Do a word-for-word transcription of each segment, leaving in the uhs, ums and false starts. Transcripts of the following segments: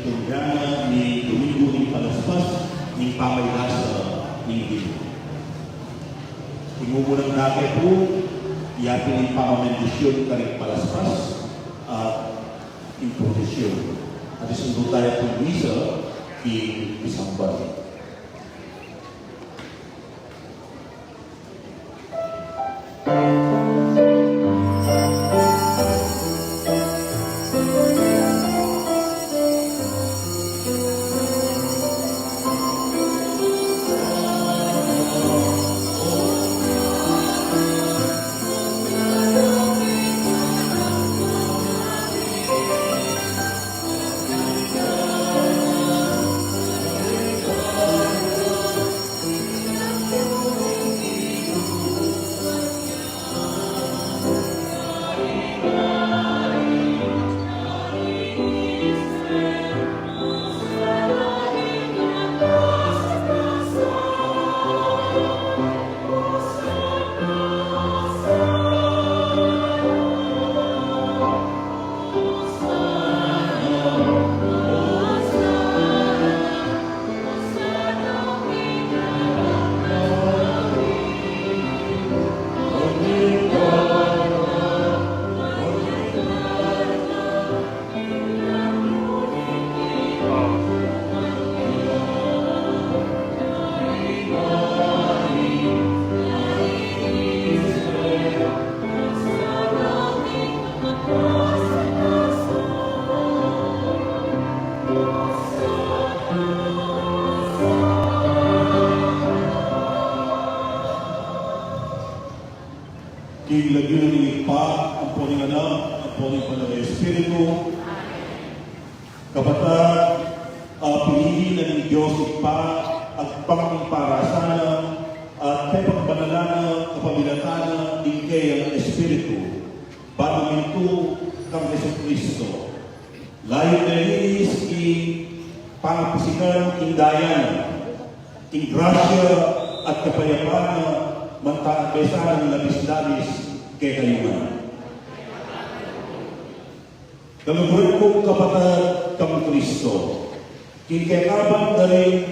Ing Domingo ning Palaspas ning pamaylasa ning Ginu. Ing mumunang dake pu, iya pin ing pamamendisyun karing palaspas at ing prosesyun. At isundu taya pu ing misa king pisamban. King lagyu ning Ibpa, ampo ning Anak, ampo ning Banal a Espiritu. Kapatad, a, pinili na ning Dios Ibpa, agpang ning parasana, at pepagbanalan na kapamilatan na ning keyang Espiritu, ban mamintu kang Jesucristo. Layun na ning pangapisikan ing daya na, ing grasya at kapayapan na, mantabe sana ning labis-labis kekayu ngan. Kaluguran kung kapatad kang Kristo, king kekaban da ring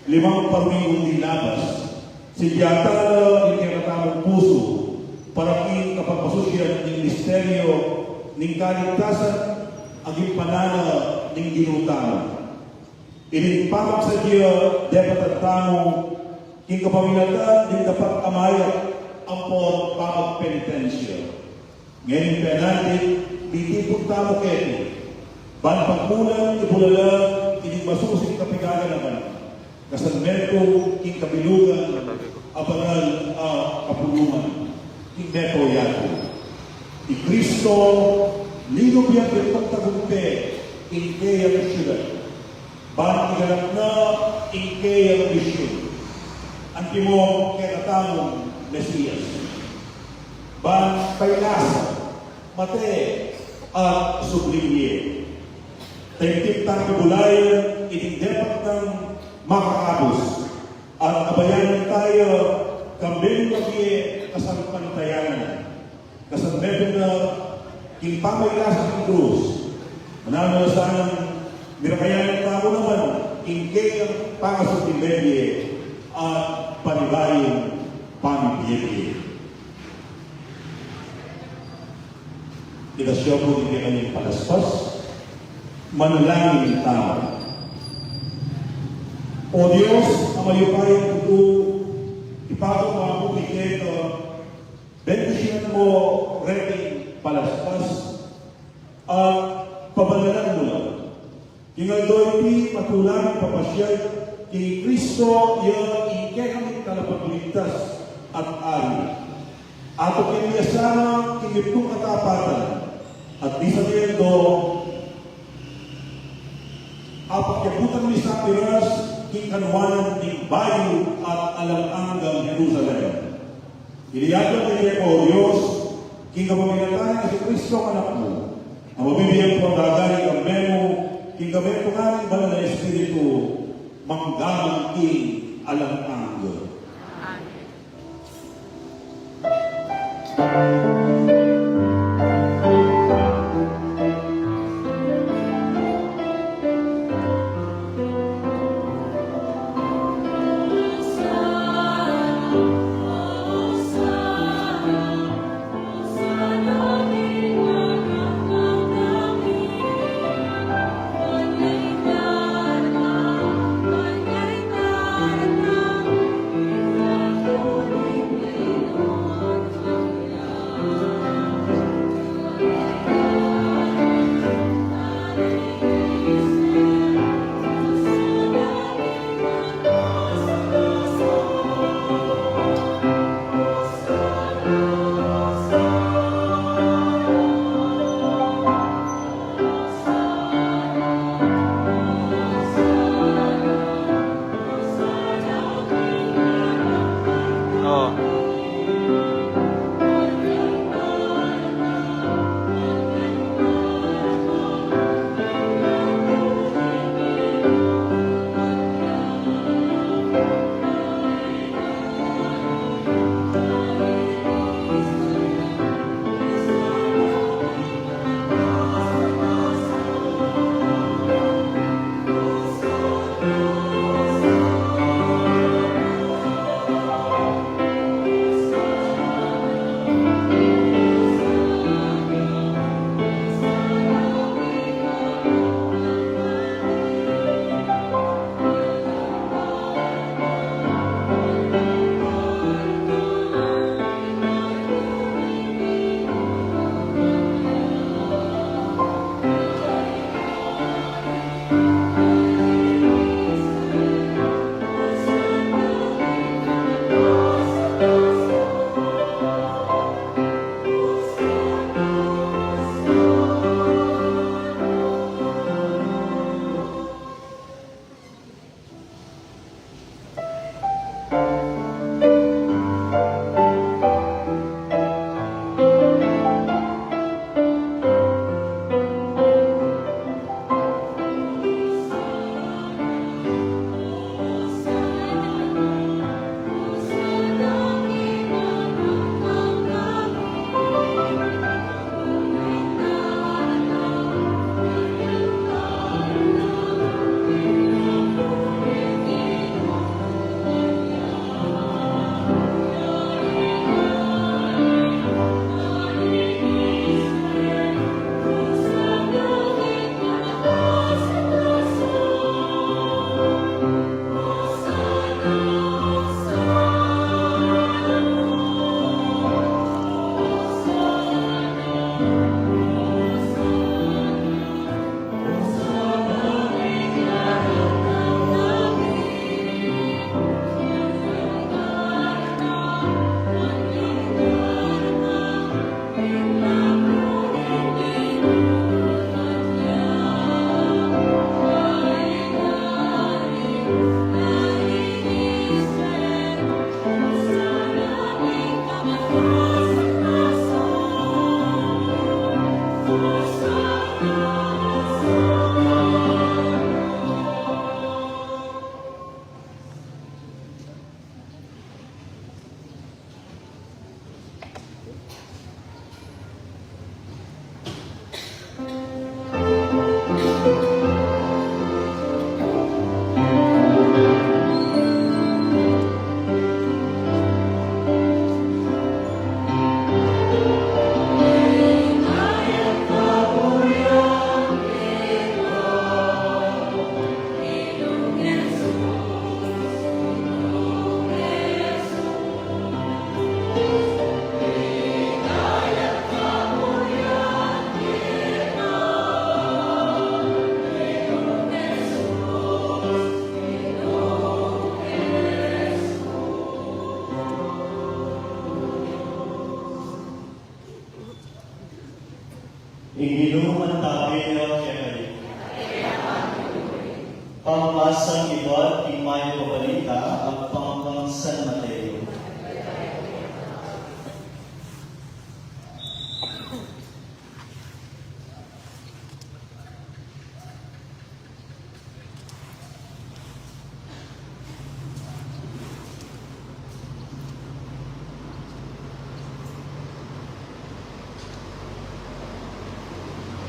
limang paruming undi labas, sidyatan na ing kekatamung pusu, para king kapagpasusian ning misteryu ning kaligtasan, aging panan na ning Ginu tamu. Ining pamagsadya depatan tamu king kapamilatan ning dapat a mayap ampon pamagpenitensya. Ngening penandit, mitipun tamu keti, ban pagmulan ibulalan ining masusing kapigaganakan, kasanmentu king kabilugan a banal a kapulungan, king meto yatu. I Kristo, linub yang bintung tagumpe king keyang syudad, ban iganap na ing keyang misyun. Antimo kekatamung Mesias, ban pailasa, mate, at subling mie. Taimtim tang pibulayan ining depat nang makakabus, at abayan taya kambe ning mabie kasalpantayanan, kasanmetung na king pamagkasakit ning krus. Mananu na sanang mirakayan tamu naman king keyang pangasubling mebie at panibayung pamibie-bie. Ikasya pu ning kekayung palaspas, manalangin tamu. O Dios a mayupayang tutu, ipakit mu pu kekami, bendisyunan mu reting palaspas, at pabanalan mu la. King aldo iti, patulan ing papasyag kang Kristo, ya ing kekaming Talapagligtas at Ari. Atin ke ing miyasama king mitmung katapatan, at ding sabyan do, apakyabutan mi sa piras king kanuanan ning bayu at alang anggang Jerusalem. Iliag mi keka, O Dios, king kapamilatan nang Jesucristo a Anak mu, a mabibie ampon gagari kambe mu, king kabie ning Banal a Espiritu, mangga man king alang angga. Amen. Pamasa ibat ing Mayap a Balita agpang kang San Mateo.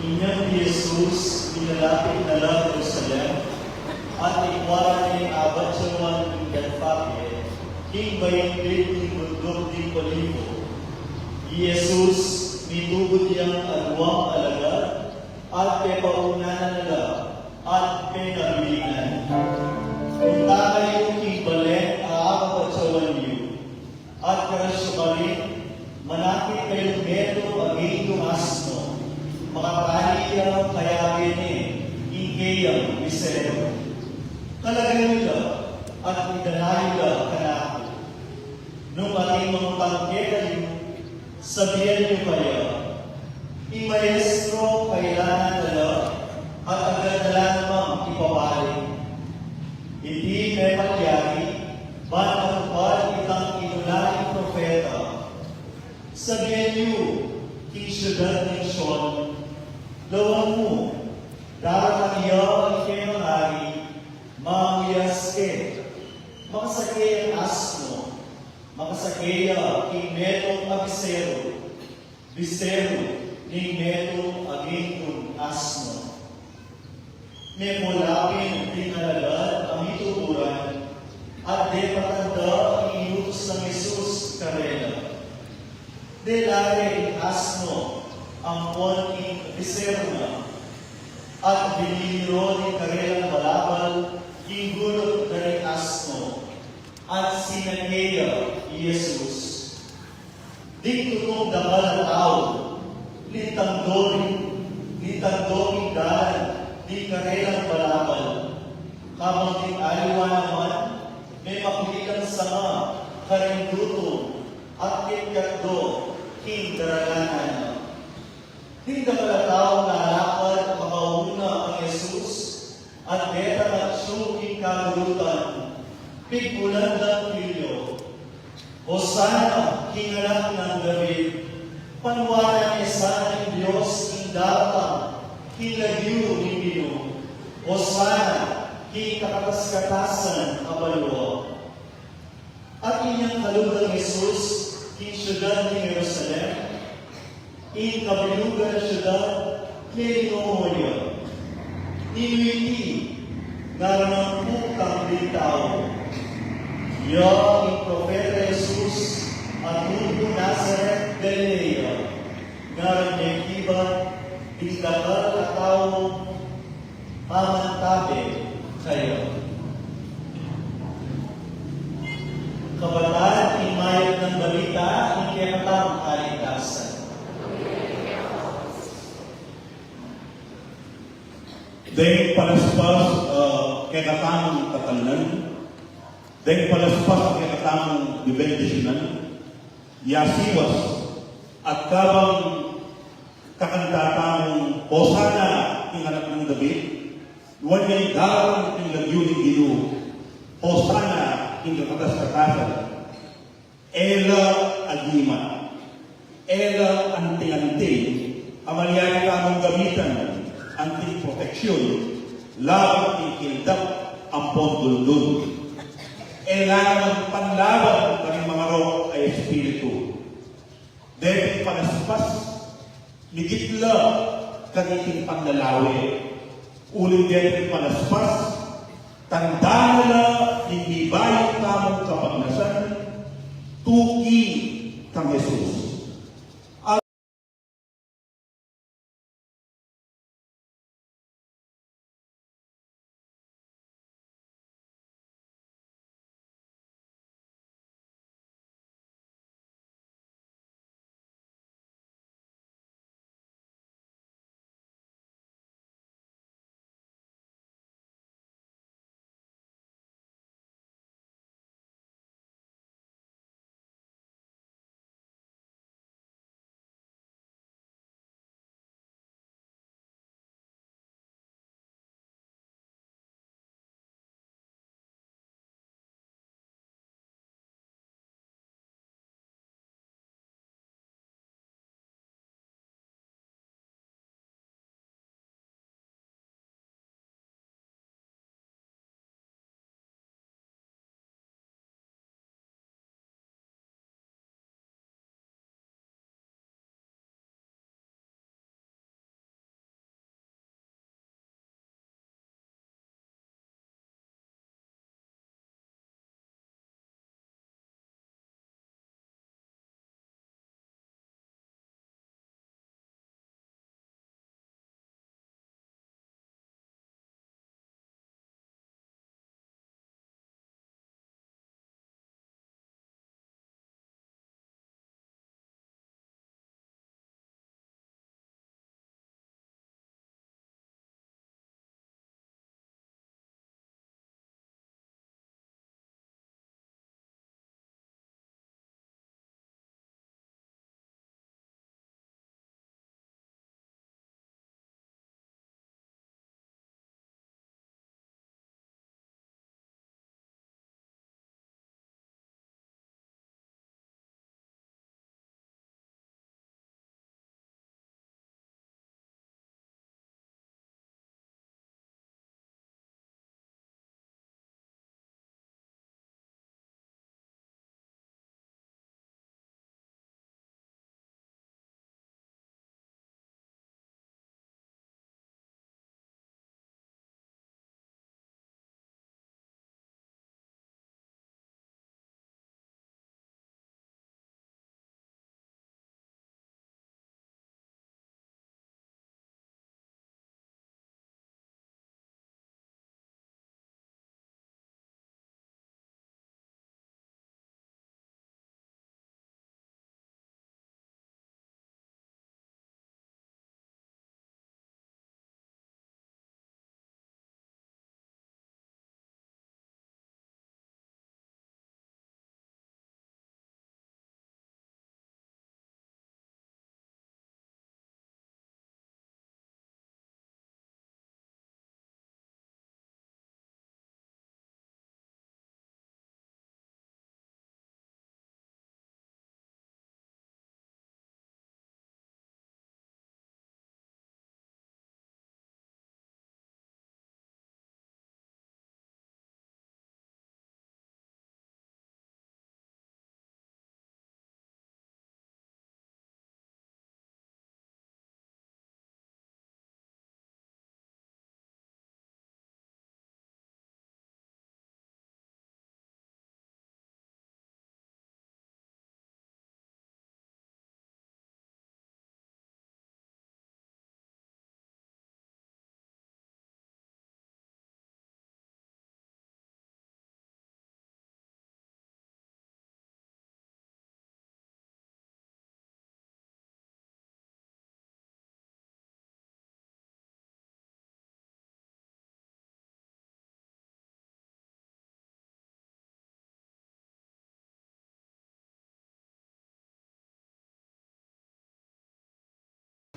Inya i Jesus, minalapit na la Jerusalem, at ikua ra ne ing abat ya Juan king Betfage, king bayu ning bunduk ding Olivo. I Jesus, mitubud yang aduang alagad, at pepaunanan na la, at penabilinan, Punta kayu king balen a abat ya Juan yu, at karasyu karin, manakit kayung metung a gindung asno, makatali ya kayabe ne ing keyang bisero. Kalagan yu la, at idala yu la kanaku. Nung ating mangutang kekayu, sabian yu kaya, ing Maestro kailangan na la, at agad na la namang ipabalik. Iti mepalyari ban matupad itang inula ning propeta. Sabian yu king siudad ning Sion, Lawan mu, darating ya ing kekang hari, manguyas ke, makasake yang asno, makasake ya king metung a bisero, bisero ning metung a gindung asno. Mepula pin ding alagad a mituburan, at depatan da ing inutus nang Jesus karela. Dela re ing asno ampon ing bisero na, at binili ro ding karelang balabal ing guluk da ring asno, at sinake ya i Jesus. Ding tutung dakal a tau, lintang do ring, lintang do king dalan ding karelang balabal. Kabang ding aliwa naman, memakulit lang sanga karing tutung, at kitkat do king daraganan na. Ding dakal a taung lalakad makauna kang Jesus, at detang atsu king kagurutan, pigmulan dang tilyo, Hosana king anak nang David! Panwanan ne sana ning Dios ing daratang king lagyu ning Ginu! Hosana king kakatas-katasan a banua! At inyang kalub dang Jesus king siudad ning Jerusalem, ing kabilugan a siudad, melinuho ya. Ninu iti? Ngaran nang putang ding tau. Ya ing propeta Jesus a tutung Nazaret, Galilea. Ngaran ne kibat ding dakal a tau mamantabe kaya. Kabatan, ing mayap nang balita ning kekatang kaligtasan. Deng palaspas, ah, kekatang kakalnan, deng palaspas kekatang bibendisyonan, ya siwas, at kabang kakanta tamung Hosana king anak nang David, nuan yang daratang king lagyu ning Ginu, Hosana king kakatas-katasan. E la agimat, e la anting-anting a malyari tamung gamitan anting proteksyun laban king kildap ampon duldul. E la naman panlaban karing mangarok a espiritu. Deting palaspas, migit la kaniting panlalawe, uling deting palaspas, tanda na la ning mibayu tamung kapagnasan tuki kang Jesus.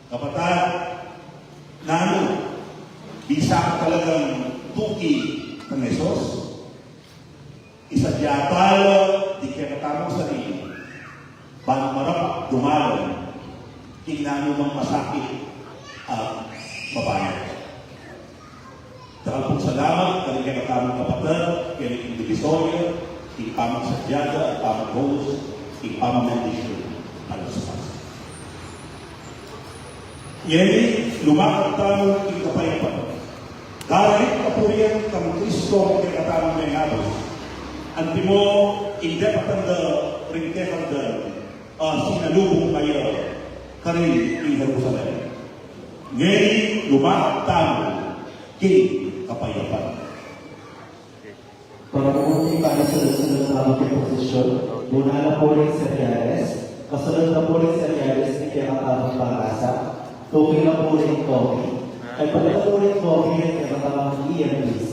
Kapatad, nanu, bisa ka talagang tuki kang Jesus? Isadya tala ding kekatamung sarili ban marapat dumalan king nanumang masakit a mabayad. Dakal pung salamat karing kekatamung kapatad, karing Divisoria, king pamagsadya da at pamag-host, king pamamendisyon a Christmas. Ngeni, lumakad tamu king kapayapan. Daralit kapurian kang Kristo ing kekatamung mengabus. Antimo ing depatan da ring kekang dan a sinalubung kaya karin king Jerusalem. Ngeni, lumakad tamu king kapayapan. Para pu king pamisunod-sunod tamu king posisyon, una na pu ring senyales, kasunod na pu ring senyales ning kekatamung pangasa, tuki na pu ring kopi, kaybat na pu ring kopi ring kekatamung E M B C,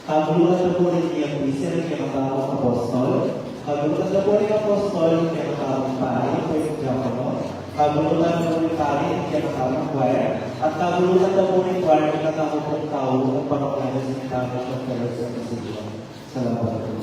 kabulutan na pu ring E M B C ring kekatamung apostol, kabulutan na pu ring apostol ring kekatamung pari, ring diakono, kabulutan na pu ring pari ring kekatamung choir, at kabulutan na pu ring choir ring kekatamung pung tau, at parokyanan ning Parish of Fellowship Association. Salamat pu.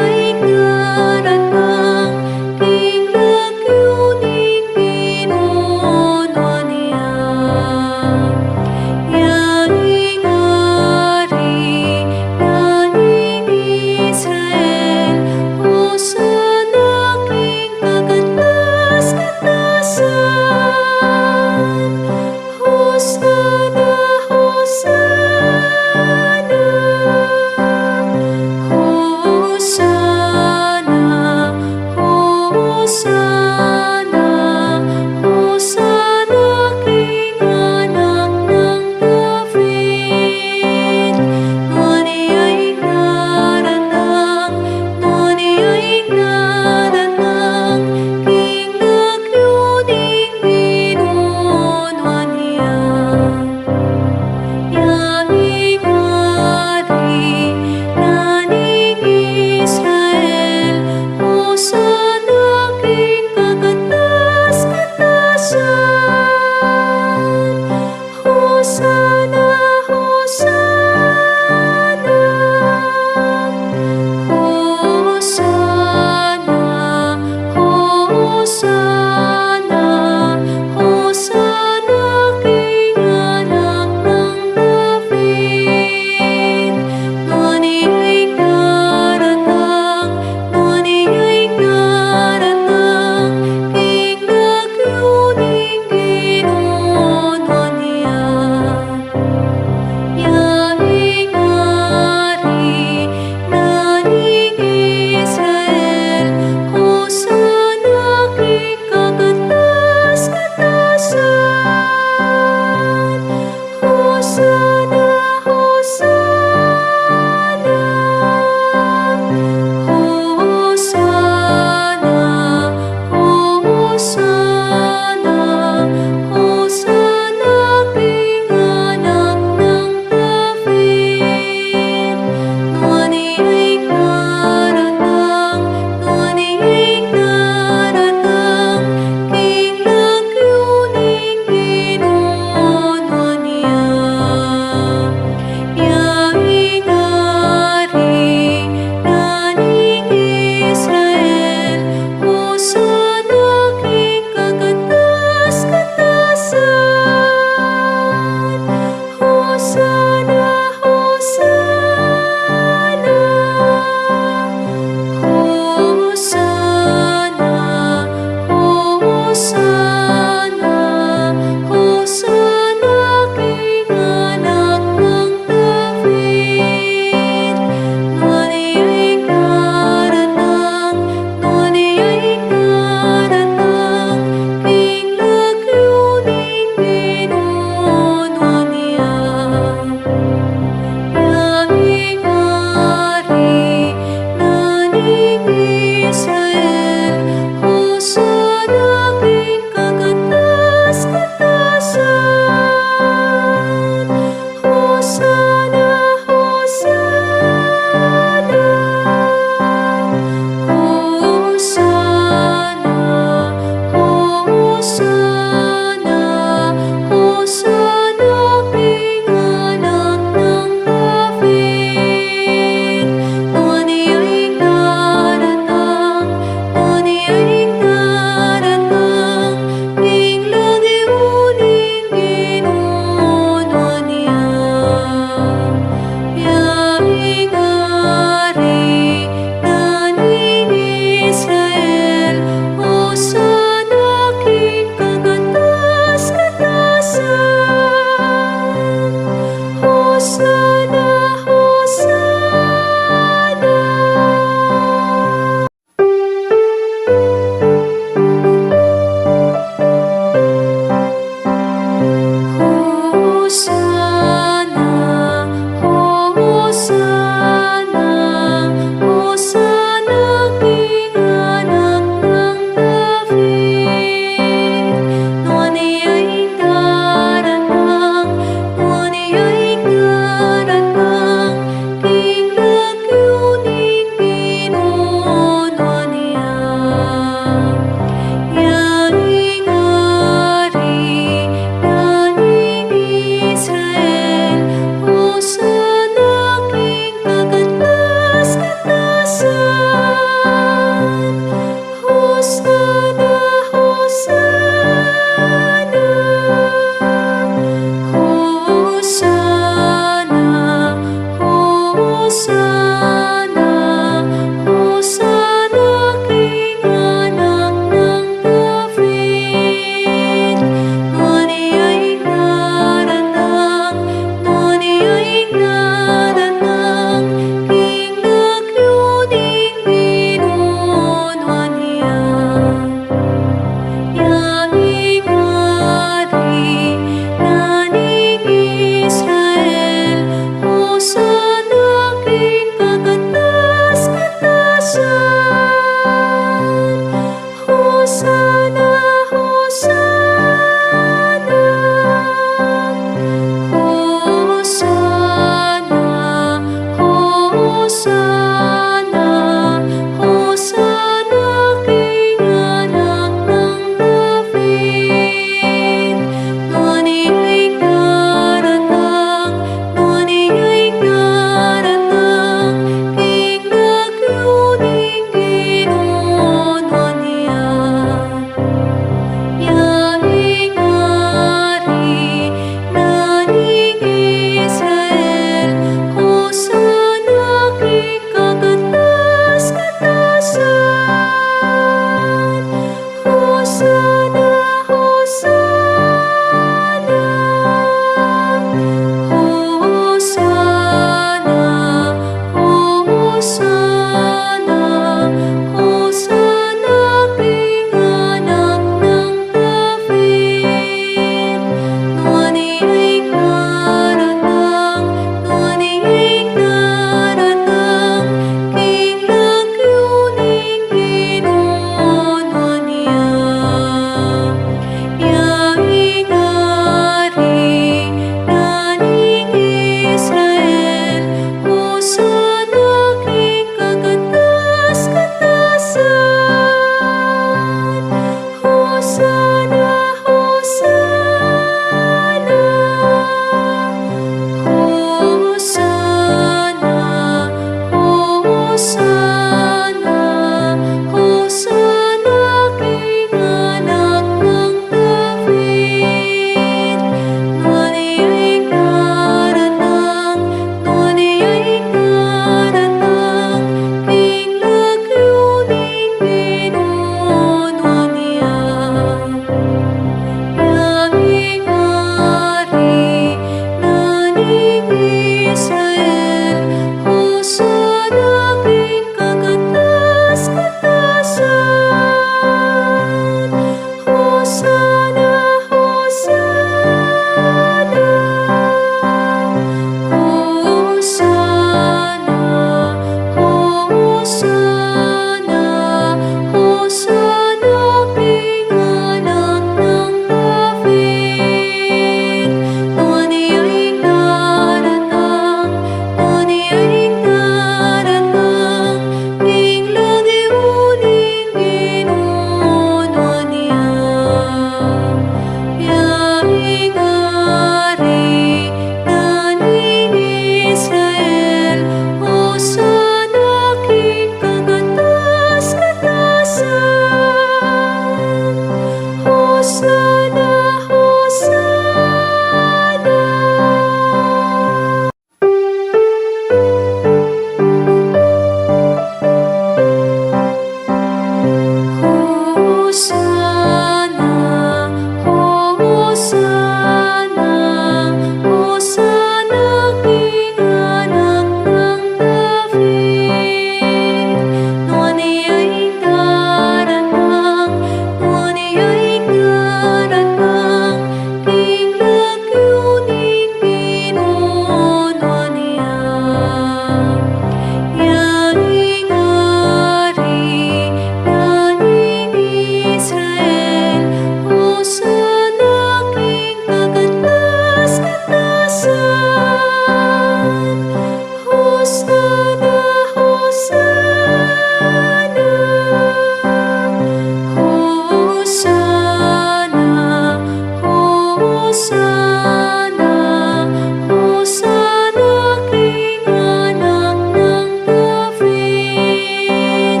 Hosana, Hosana king anak nang David.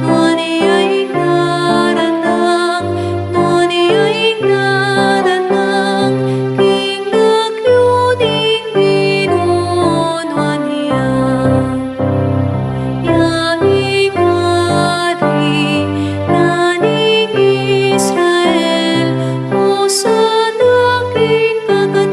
Nuan ya ing daratang, nuan ya ing daratang king lagyu ning Ginu, nuan ya. Ya ing Ari na ning Israel, Hosana king kakat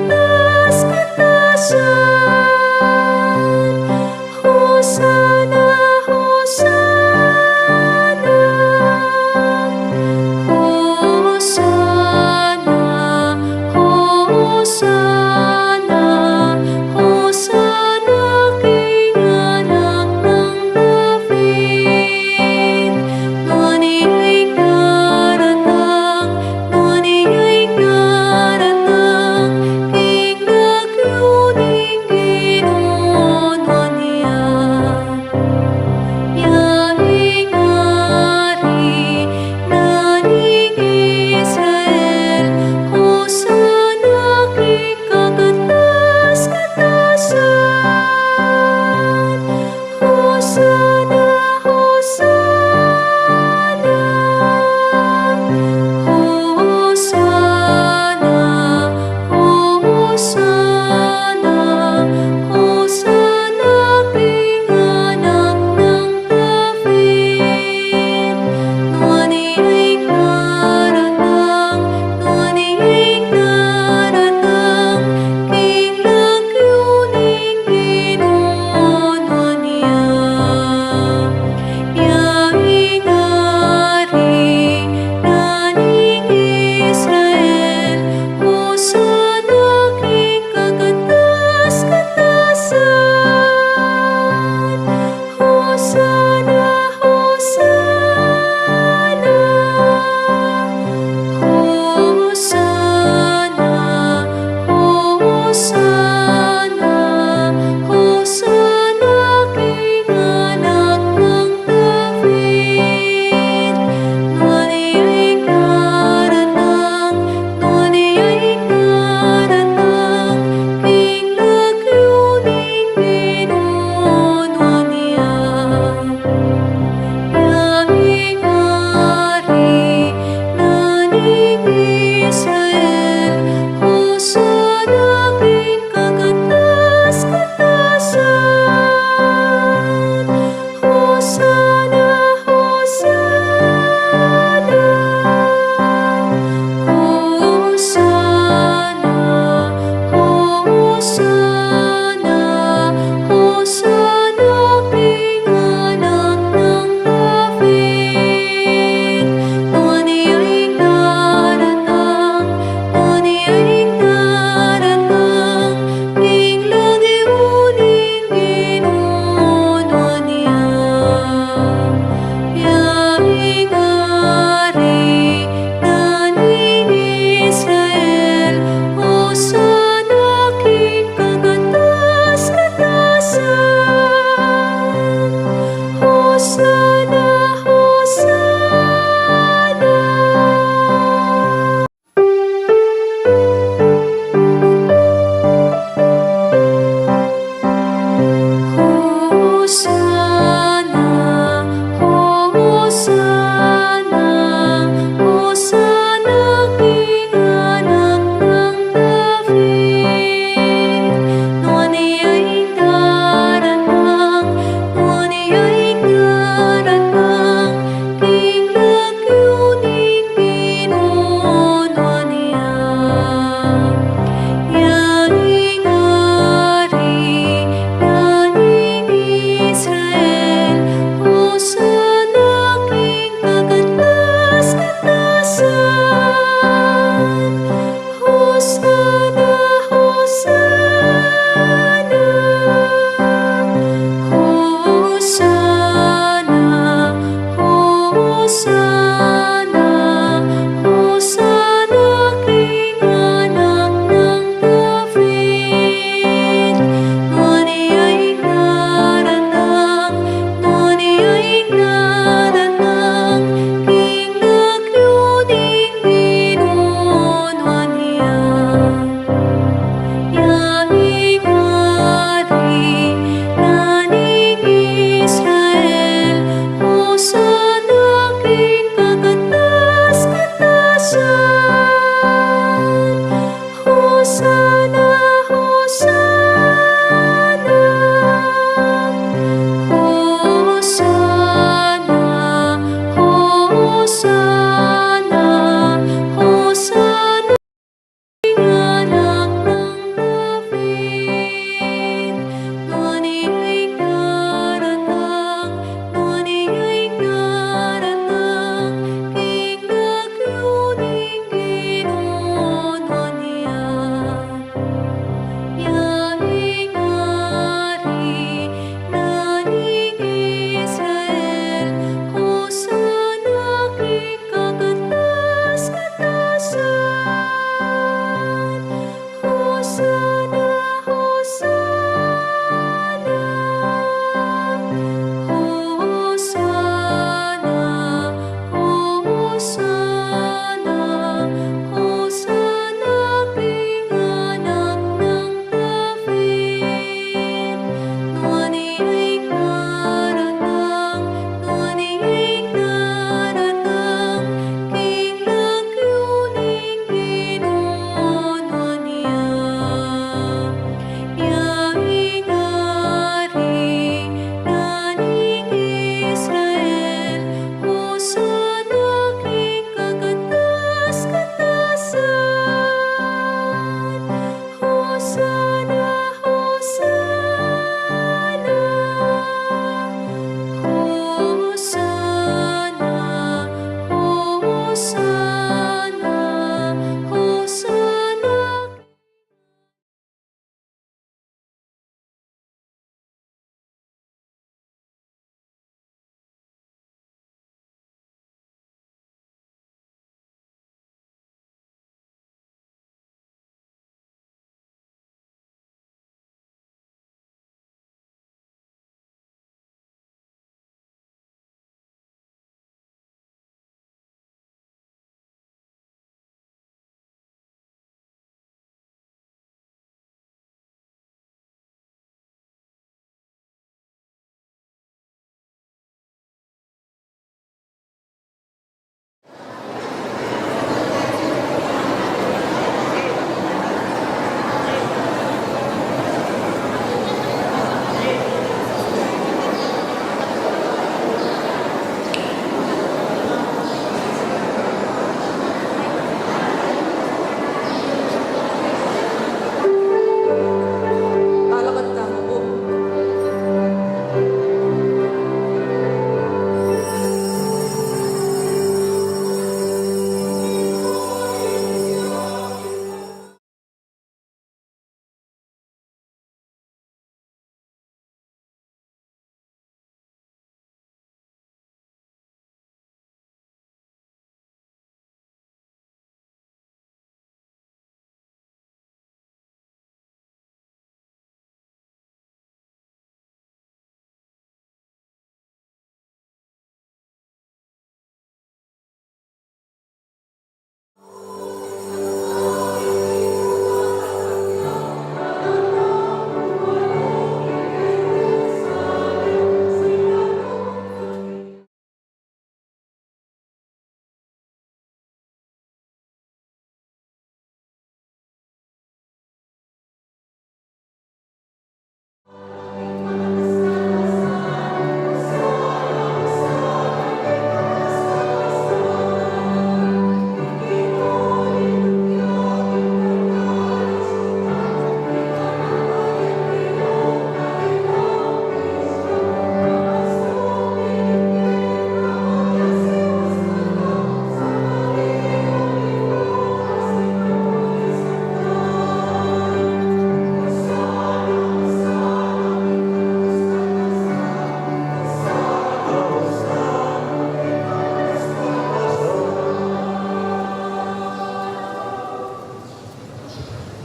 Hosanna, Hosanna, Hosanna, Hosanna, Hosanna king anak nang David. Nuan ya ing daratang, nuan ya ing daratang, king lagyu ning Ginu, nuan ya. Ya ing Ari na ning Israel, Hosanna king kakatas-katasan. Hosanna, Hosanna, Hosanna, Hosanna, Hosanna. Talakad tamu pu.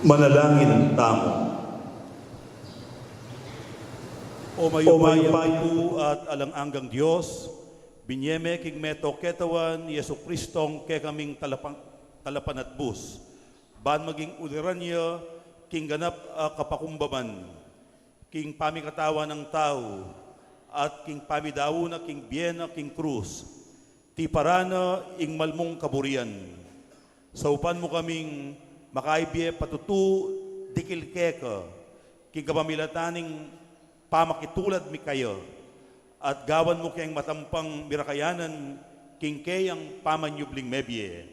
Manalangin tamu. O mayupaya, o mayupaya at alang anggang Dios, binye me king meto ketawan i Jesucristong kekaming talapan-, talapanatbus, ban maging uliran ya king ganap a kapakumbaban, king pamikatawan nang tau, at king pamidaun na king bie na king krus, tiparan na ing mal mung kaburian. Saupan mu kaming makaibie patutu dikil keka, king kapamilatan ning pamakitulad mi kaya, at gawan mu keng matampang mirakayanan king keyang pamanyubling mebie.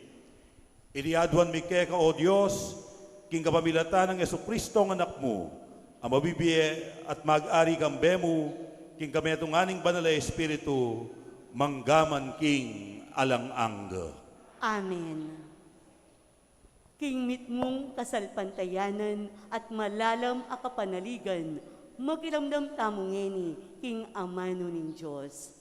Iti aduan mi keka, o Dios, king kapamilatan nang Jesucristong Anak mu, a mabibie at mag-ari kambe mu, king kametungan ning Banal a Espiritu, mangga man king alang angga. Amen. King mitmung kasalpantayanan at malalam a kapanaligan, makiramdam tamu ngeni king amanu ning Dios.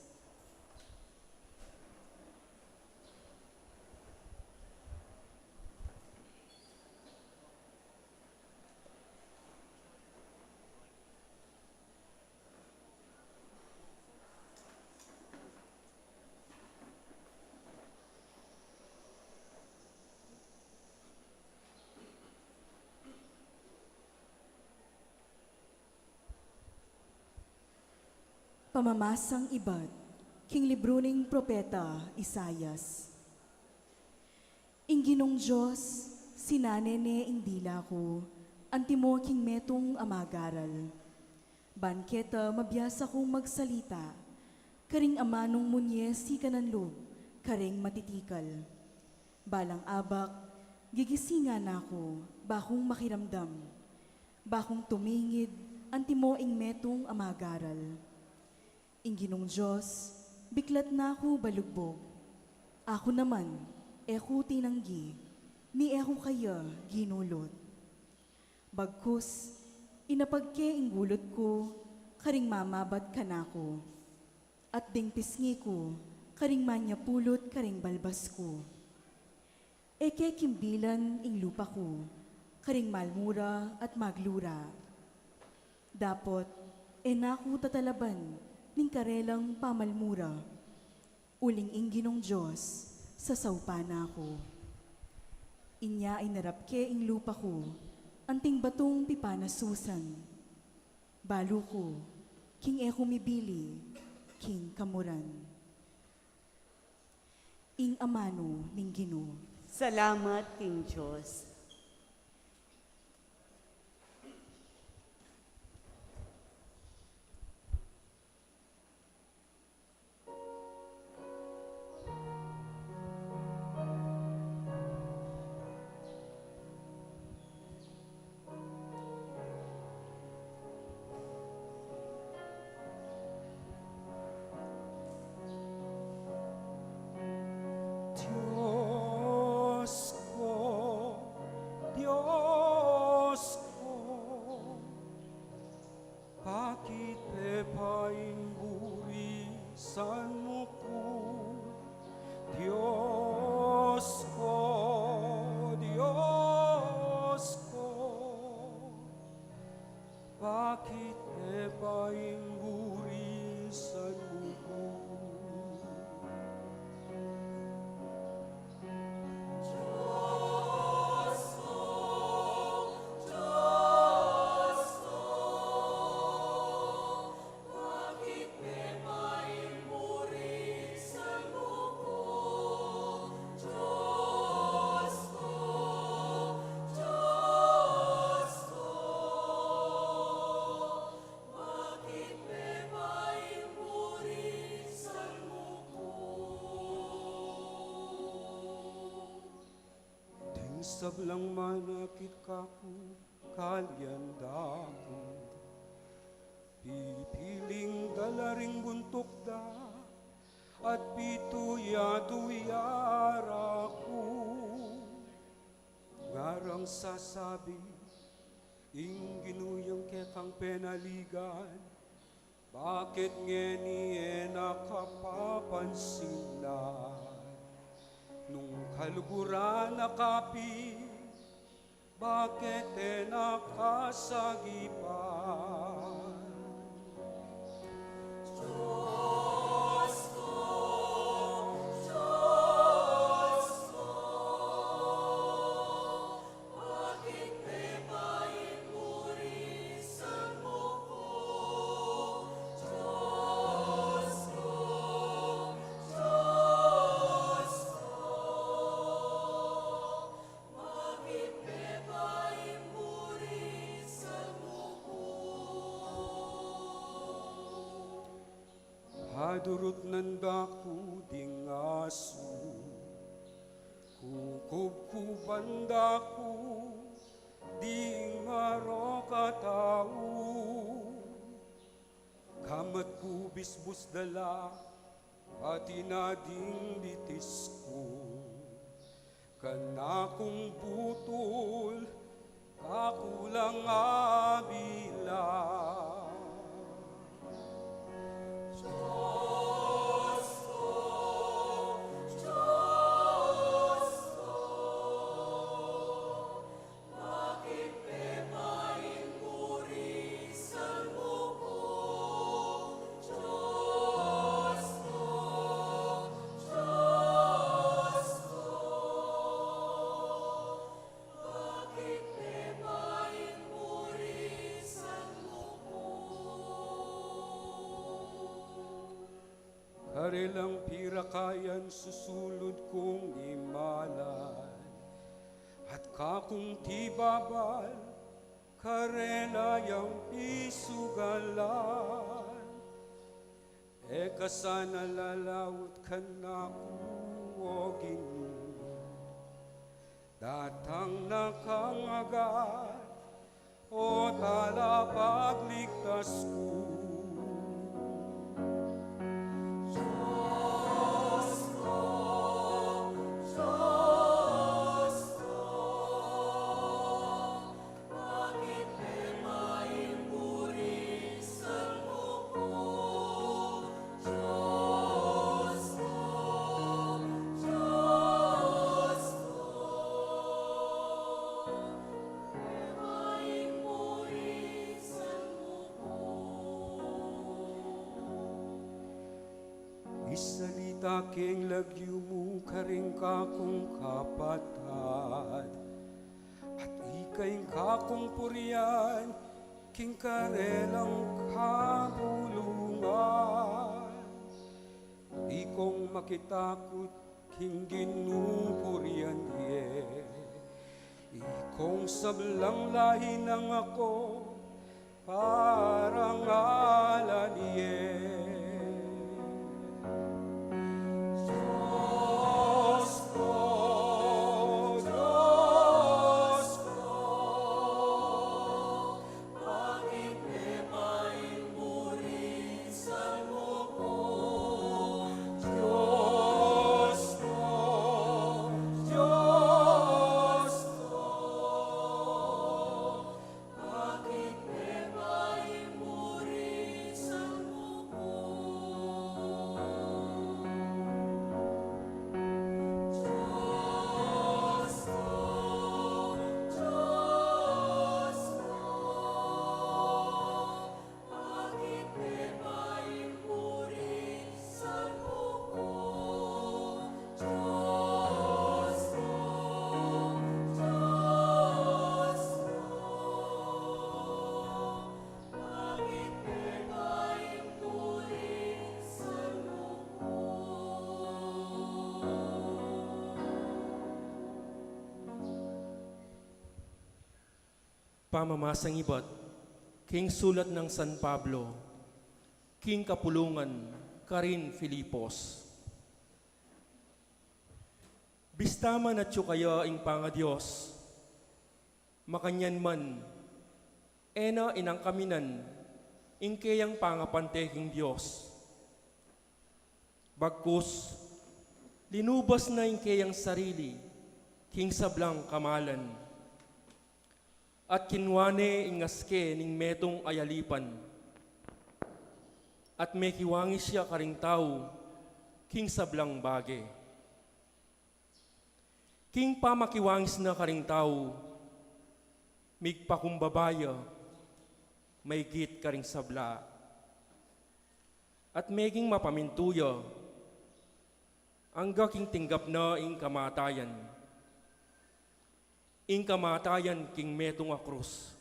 Pamamasang ibat king libru ning propeta Isaias. Ing Ginung Dios, sinane ne ing dila ku antimo king metung a magaral. Ban keta mabiasa kung magsalita karing amanung munye sikanan lub kareng matitikal. Balang abak, gigisingan na ku, ba kung makiramdam, ba kung tumingid antimo ing metung a magaral. Ing Ginung Dios, biklat na ku balugbug. Aku naman, e ku tinanggi, ni e ku kaya ginulut. Bagkus, inapag ke ing gulut ku karing mamabat kanaku, at ding pisngi ku karing manyapulut karing balbas ku. E ke kimbilan ing lupa ku karing malmura at maglura. Dapot, e na ku tatalaban ning karelang pamalmura. Uling ing Ginung Dios, sasaupan na ku. Inya inarap ke ing lupa ku anting batung pipanasusan. Balu ku, king e ku mibili king kamuran. Ing amanu ning Ginu. Salamat king Dios. Dios ko, Dios ko, bakit pe pa ing burisan mu ku? Dios ko, Dios ko, bakit pe pa ing burisan mu ku? Ding sablang manakit kaku, kalian da ku. Pipiling da la ring buntuk da, at pituya-tuya ra ku. Ngarang sasabi ing Ginu yang kekang penaligan, bakit ngeni e na kapapansinan? Nung kaluguran na kapit, bakit e na kasagipan? Padurutnan da ku ding asu, kukubkuban da ku ding marok a tau. Kamat ku bisbus da la, pati na ding bitis ku. Kanakung butul, kaku lang abilang. Karelang pirakayan susulud kung imalan, at kakung tibabal karela yang pisugalan. E ka sana lalaut kanaku, O Ginu, datang na kang agad, O Talapagligtas ku. Dios ko, Dios ko, bakit e maimuri salmu ku? Dios ko, Dios ko, e maimuri salmu ku. Isalita keng lagyu mu karing kakung kapatad, at ika ing kakung purian king karelang kabulungan. Ikong makitakut king Ginu, purian ye. Ikong sablang lahi nang ako, parangalan ye. Dios ko, Dios ko, bakit e maimuri salmu ku? Dios ko, Dios ko, bakit e maimuri salmu ku? Dios ko, Dios ko, bakit e maimuri salmu ku? Dios ko, Dios ko, bakit e maimuri salmu ku? Pamamasang ibat king sulat nang San Pablo king kapulungan karin Filipos. Bista man atyu kaya ing pangaDios, makanyan man, e na inangkaminan ing keyang pangapante king Dios. Bagkus, linubas na ing keyang sarili king sablang kamalan, at kinua ne ing aske ning metung a yalipan, at mekiwangis ya karing tau king sablang bage. King pamakiwangis na karing tau, migpakumbaba ya maigit karing sabla, at meging mapamintu ya angga king tinggap na ing kamatayan, ing kamatayan king metung a krus.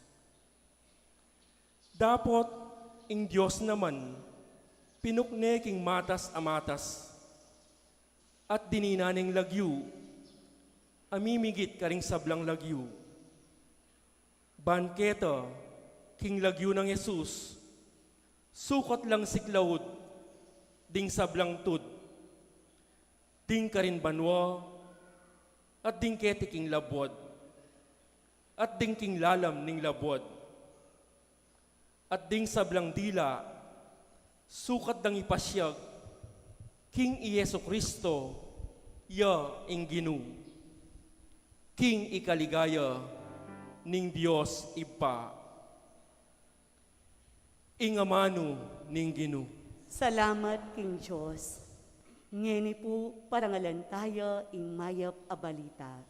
Dapot ing Dios naman pinukne king matas a matas, at dinina neng lagyu a mimigit karing sablang lagyu, ban keta king lagyu nang Jesus, sukat lang siklaud ding sablang tud, ding karin banua, at ding keti king labuad, at ding king lalam ning labuad, at ding sablang dila, sukat dang ipasiag king i Jesu-Cristo ya ing Ginu, king ikaligaya ning Dios Ibpa. Ing amanu ning Ginu. Salamat king Dios. Ngeni pu, parangalan taya ing mayap a balita.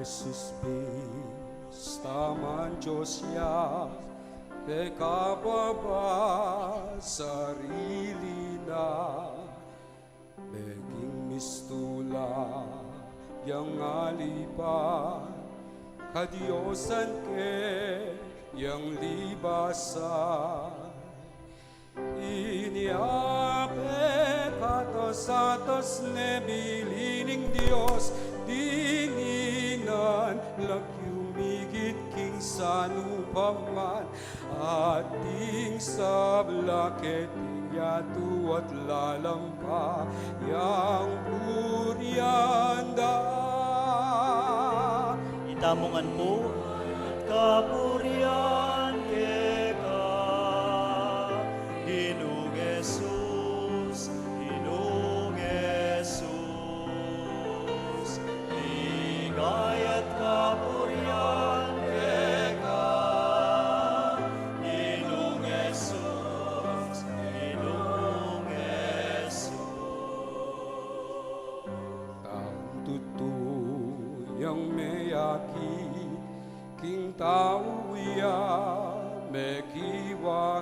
Sus, pista man Dios ya, pekababa sarili na, meging mistula yang alipan, kadiosan ke yang libasan. Inya pekatas-atas ne bili ning Dios, dinan lagyu migit king sanupaman, at ding sabla keting yatu at lalampa yang purian da. Itamu ngan pu. Kapurian keka, Ginung Jesus, Ginung Jesus. Ligaya at kapurian keka, Ginung Jesus, Ginung Jesus. Tang tutu yang meyakit king tau ya mekiwangis,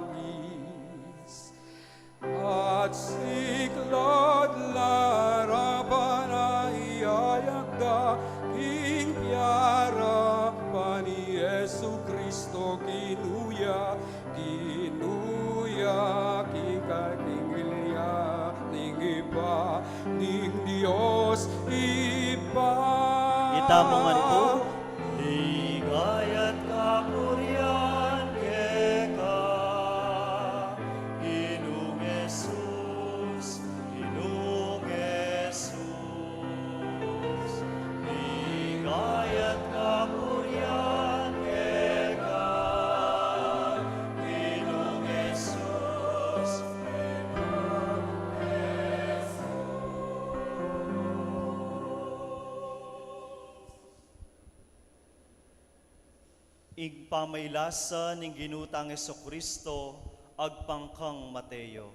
at sikla't larapan a iyayakda king piarapan i Jesucristo, Ginu ya, Ginu ya, king katingil ya ning Ibpa, ning Dios Ibpa. Itamu ngan pu. Ligaya at kapurian keka, Ginung Jesus, Ginung Jesus. Ligaya at kapurian keka, Ginung Jesus, Ginung Jesus. Ing pamailasa ning Ginu tang Jesucristo agpang kang Mateo.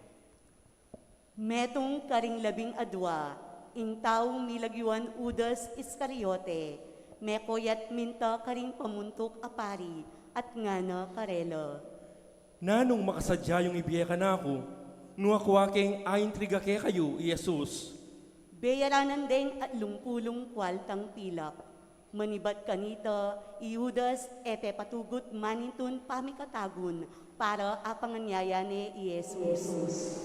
Metung karing labing adua, ing taung milagyuan Judas Iscariote, mekoyat minta karing pamuntuk a pari, at ngana karela, Nanung makasadya yung ibie kanaku, nu akua keng aintriga kekayu i Jesus? Beyaranan deng atlung pulung kualtang pilak. Manibat kanita, i Judas e pepatugut manintun pamikatagun para apanganyaya ne i Jesus.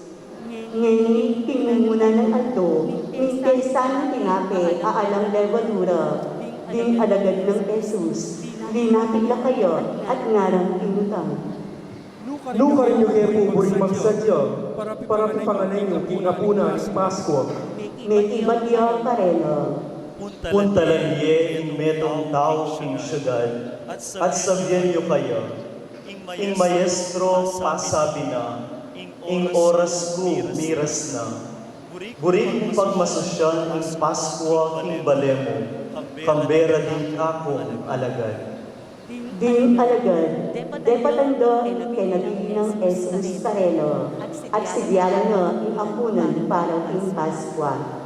Ngeni king mumuna nang aldo, mintesa nang tinape a alang levadura, ding alagad nang Jesus, linapit la kaya at ngarang tinutang, Nu karin yu ke pu buring magsadya para pipanganan yu king apunan ning Paskua? Mekibat ya karela, Puntalan ye ing metung tau king siudad, at sabian yu kaya, ing Maestro pasabi na, ing oras ku miras na. Buri kung pagmasusyan ing Paskua king bale mu, kambe ra ding kakung alagad. Ding alagad, depatan da ing kenabili nang Jesus karela, at sibiaran na ing apunan para king Paskua.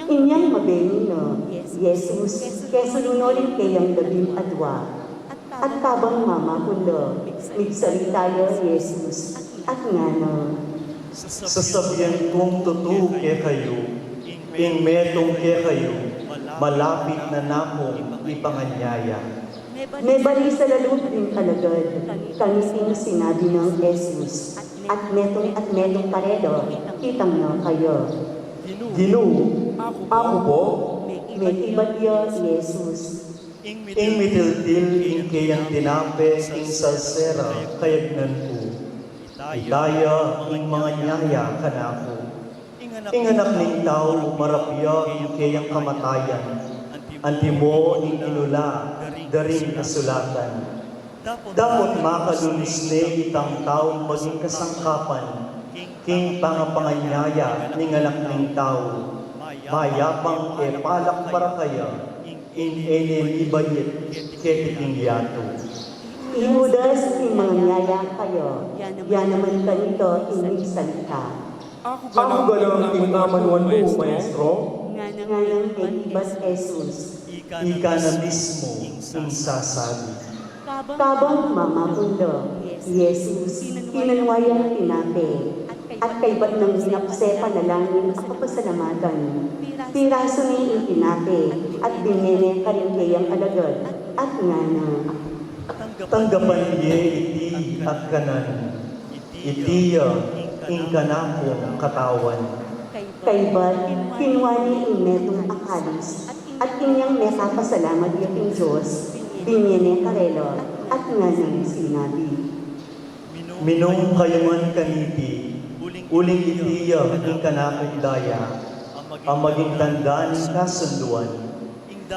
Inyang mabeni na i Jesus, kesulu no ring keyang labing adua. At kabang mamakun la, migsalita ya i Jesus, at ngana, Sasabian kung tutu kekayu, ing metung kekayu, malapit na nakung ipanganyaya. Mebali sa lalub ding alagad kaniting sinabi nang Jesus, at metung at metung karela, kitang na kaya. Ginu, aku pu? Mekibat ya i Jesus. Ing mitiltil ing keyang tinape king salsera, kayagnan ku. Ita ya ing manganyaya kanaku. Ing Anak ning Tau, marapya ing keyang kamatayan, antimo ing inula da ring kasulatan. Dapot makalunus ne itang taung maging kasangkapan king pangapanganyaya ning Anak ning Tau. Mayap a e palak para kaya ing e ne mibait keti king yatu. I Judas, ing manganyaya kaya, ya naman kanita ing migsalita. Aku galang ing amanuan mu, Maestro? Nganang mekibat i Jesus. Ika na mismu ing sasabi. Kabang mamapun da, Jesus, kinunwa yang tinape, at kaybat nang minapse, panalangin a kapasalamatan, pirasu ne ing tinape, at binye ne karing keyang alagad, at ngana: Tanggapan ye iti at kanan, iti ya ing kanakung katawan. Kaybat kinwa ne ing metung a kalis, at inyang mekapasalamat ya king Dios, binye ne karela, at nganang sinabi: Minum kayu ngan kaniti, uling iti ya ing kanakung daya, a maging tanda ning kasunduan.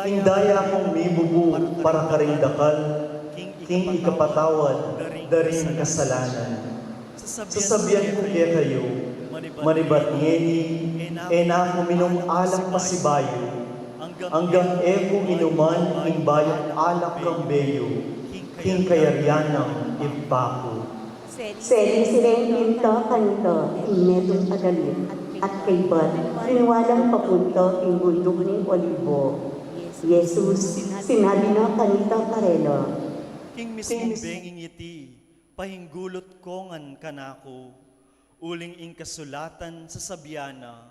Ing daya kung mibubu para karing dakal, king ikapatawad da ring kasalanan. Sasabian ku kekayu, manibat ngeni, e na ku minum alak pasibayu, anggang e ku inuman ing bayung alak kambe yu, king kayarian nang Ibpa ku. Seli sireng pinta kanita ing metung a dalit, at kaybat kinwa lang papunta king bunduk ning Olivo. Jesus, sinabi na kanita karela: King mismung benging iti, pahinggulut ko ngan kanaku, uling ing kasulatan sasabian na,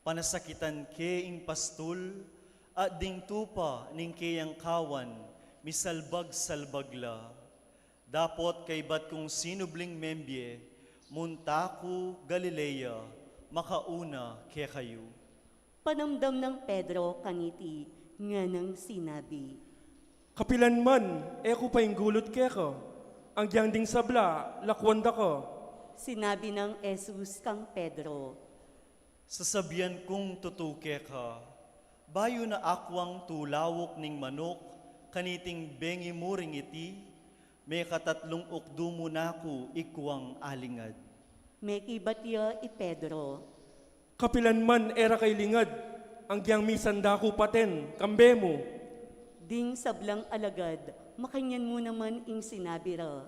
panasakitan ke ing pastul, at ding tupa ning keyang kawan misalbag-salbag la. Dapot kaybat kung sinubling membie, munta ku Galilea, makauna kekayu. Panamdam nang Pedro kaniti, nganang sinabi: Kapilan man e ku painggulut keka, anggyang ding sabla, lakwan da ka. Sinabi nang Jesus kang Pedro: Sasabian kung tutu keka, bayu na akwang tulawuk ning manuk kaniting bengi mu ring iti, mekatatlung ukdu mu na ku ikwang alingad. Mekibat ya i Pedro: Kapilan man e ra kailingad, anggyang misan da ku paten kambe mu. Ding sablang alagad, makanyan mu naman ing sinabi ra.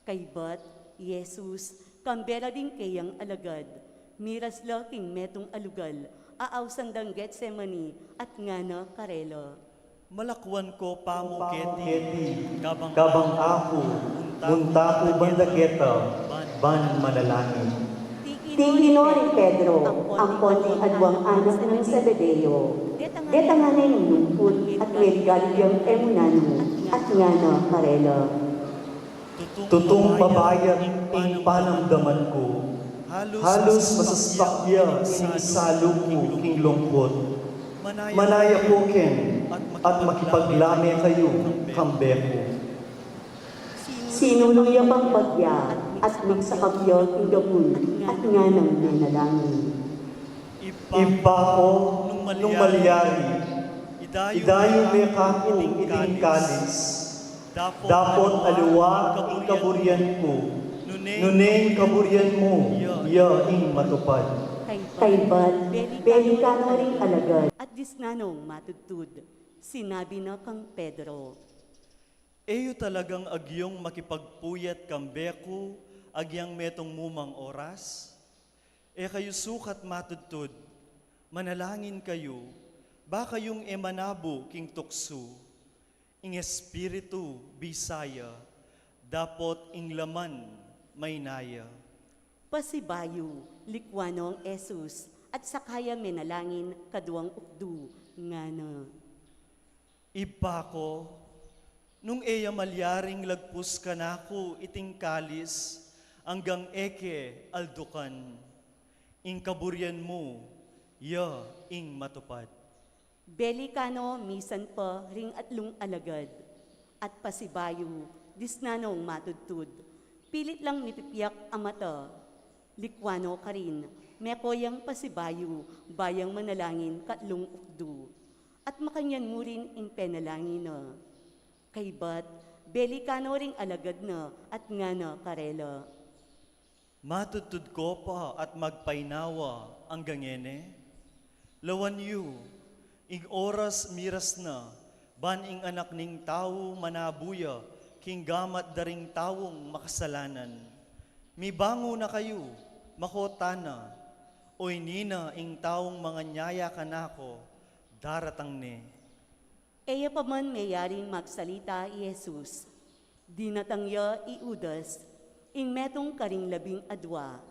Kaybat, Jesus, kambe ra ding keyang alagad, miras la king metung a lugal a ausan dang Getsemani, at ngana karela: Malakwan ko pa mu keti, kabang aku munta ku banda keta ban manalangin. Tinginan ning Pedro ampon ding adwang anak nang Zebedeo, detang ne ning lungkut at merigalu yang e mu nanu, at ngana karela: Tutung mabayat ing panamdaman ku. Halus masasakit ya ing salu ku king lungkut. Manaya ku ken at makipaglame kayu kambe ku. Sinulung ya pang bagya at migsakap ya king gabun at nganang menalangin: Ibpa ku, nung malyari, idayu me kaku iting kalis. Dapot aliwa ing kaburian ku, nune ing kaburian mu ya ing matupad. Kaybat, belikan no ring alagad. At disnan nong matudtud, sinabi na kang Pedro: E yu talagang agyung makipagpuyat kambe ku agyang metung mumang oras? E kayu sukat matudtud, manalangin kayu, ba kayung e manabu king tuksu. Ing espiritu bisa ya, dapot ing laman maina ya. Pasibayu, likwan no nang Jesus, at saka ya menalangin kaduang ukdu, ngana: Ibpa ku, nung e ya malyaring lagpus kanaku iting kalis anggang e ke aldukan, ing kaburian mu ya ing matupad. Belikan no misan pa ring atlung alagad, at pasibayu, disnan nong matudtud, pilit lang mipipiak a mata. Likwan no karin, meko yang pasibayu, ba yang manalangin katlung ukdu. At makanyan mu rin ing penalangin na. Kaybat, belikan no ring alagad na, at ngana karela: Matudtud ko pa at magpainawa anggang ngeni? Lawan yu, ing oras miras na, ban ing Anak ning Tau manabu ya king gamat da ring taung makasalanan. Mibangun na kayu, mako tana, oyni na ing taung manganyaya kanaku, daratang ne. E ya pa man meyaring magsalita i Jesus, dinatang ya i Judas, ing metung karing labing adua.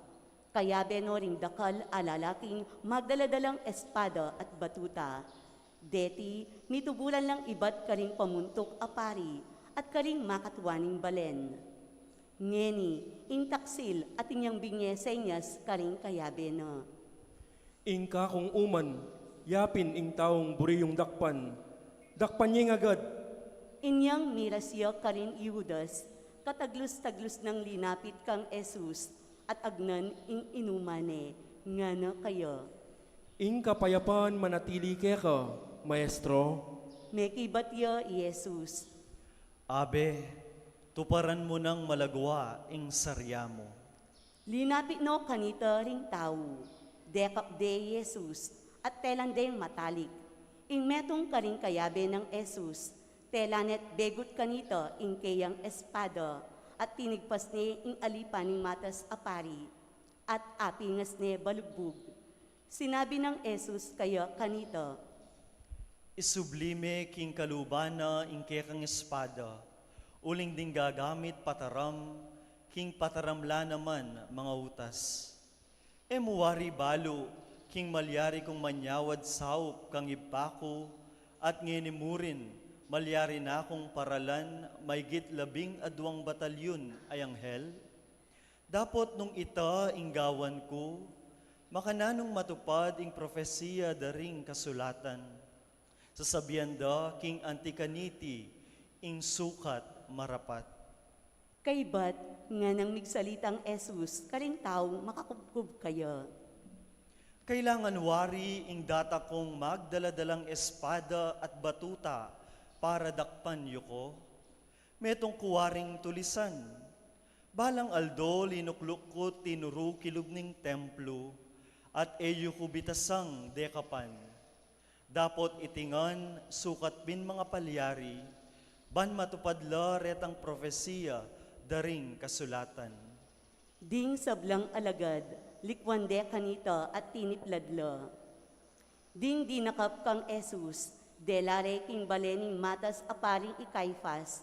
Kayabe no ring dakal a lalaking magdala-dalang espada at batuta. Deti, mituburan lang ibat karing pamuntuk a pari at karing makatuan ning balen. Ngeni, ing taksil at inyang binye senyas karing kayabe na. Ing kakung uman, yapin ing taung buri yung dakpan, dakpan ye ing agad. Inyang miras ya karin i Judas, kataglus-taglus nang linapit kang Jesus, at agnan ing inuman ne, ngana kaya. Ing kapayapan manatili keka, Maestro. Mekibat ya i Jesus. Abe, tuparan mu nang malagwa ing sarya mu. Linapit no kanita ring tau, dekap de i Jesus, at telan deng matalik. Ing metung karing kayabe nang Jesus, telan ne't begut kanita ing keyang espada, at tinigpas ne ing alipan ning matas a pari, at apingas ne balugbug. Sinabi nang Jesus kaya kanita, Isubli me king kaluban na ing kekang espada, uling ding gagamit pataram, king pataram la naman mangautas. E mu wari balu, king malyari kung manyawad saup kang Ibpa ku, at ngeni murin, malyari na kung paralan maygit labing aduang batalyun a anghel? Dapot nung ita ing gawan ku, makananung matupad ing profesiya da ring kasulatan. Sasabian da king anti kaniti ing sukat marapat. Kaybat, nganang migsalitang Jesus karing taung makakubkub kaya. Kailangan wari ing datakung magdala-dalang espada at batuta para dakpan yu ku? Metung ku waring tulisan. Balang aldo linukluk ku tinuru kilub ning templu, at e yu ku bitasang dekapan. Dapot iti ngan sukat bin mangapalyari, ban matupad la retang profesiya da ring kasulatan. Ding sablang alagad, likwan de kanita at tiniplad la. Ding dinakap kang Jesus, dela re king balen ning matas a paring i Caifas.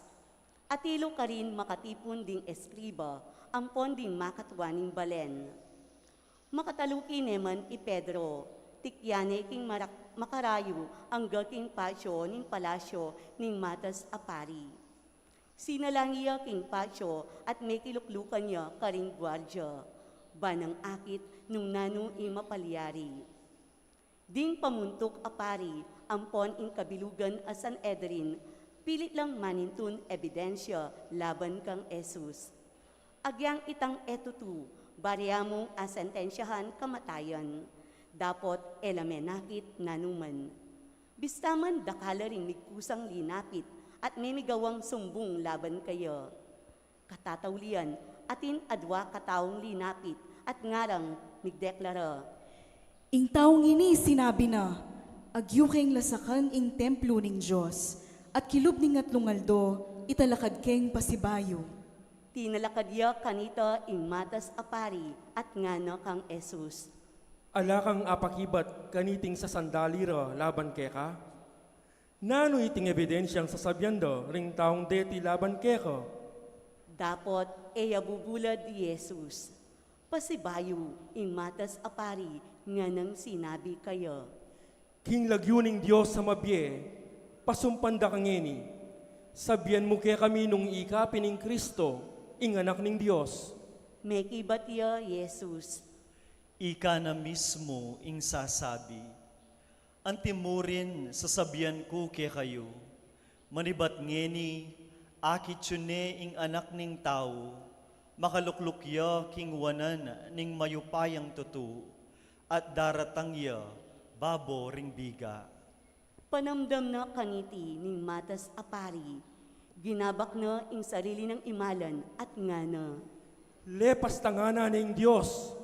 Atilu karin makatipun ding eskriba, ampon ding makatuan ning balen. Makataluki ne man i Pedro, tikyan ne king marak-, makarayu angga king patio ning palasyo ning matas a pari. Sinalang ya king patio at mekiluklukan ya karing guardia, ban nang akit nung nanu ing mapalyari. Ding pamuntuk a pari ampon ing kabilugan a Sanedrin pilit lang manintun ebidensya laban kang Jesus. Agyang itang e tutu, bari ya mung asentensyahan kamatayan. Dapot e la menakit nanuman. Bista man dakal la ring migkusang linapit at memigawang sumbung laban kaya. Katataulian, atin adua kataung linapit at ngarang migdeklara, Ing taung ini sinabi na, agyu keng lasakan ing templo ning Dios, at kilub ning atlung aldo, italakad keng pasibayu. Tinalakad ya kanita ing matas a pari at ngana kang Jesus, Ala kang apakibat kaniting sasandali ra laban keka? Nanu iting ebidensyang sasabian da ring taung deti laban keka? Dapot e ya bubulad i Jesus. Pasibayu ing matas a pari nganang sinabi kaya, King lagyu ning Dios a mabie, pasumpan da ka ngeni. Sabian mu kekami nung ika pin ing Kristo, ing Anak ning Dios. Mekibat ya i Jesus, Ika na mismu ing sasabi. Antimurin sasabian ku kekayu, manibat ngeni, akit yu ne ing Anak ning Tau, makalukluk ya king wanan ning mayupayang tutu, at daratang ya babo ring biga. Panamdam na kaniti ning matas a pari, ginabak na ing sarili nang imalan at ngana, Lepas tanganan ne ing Dios,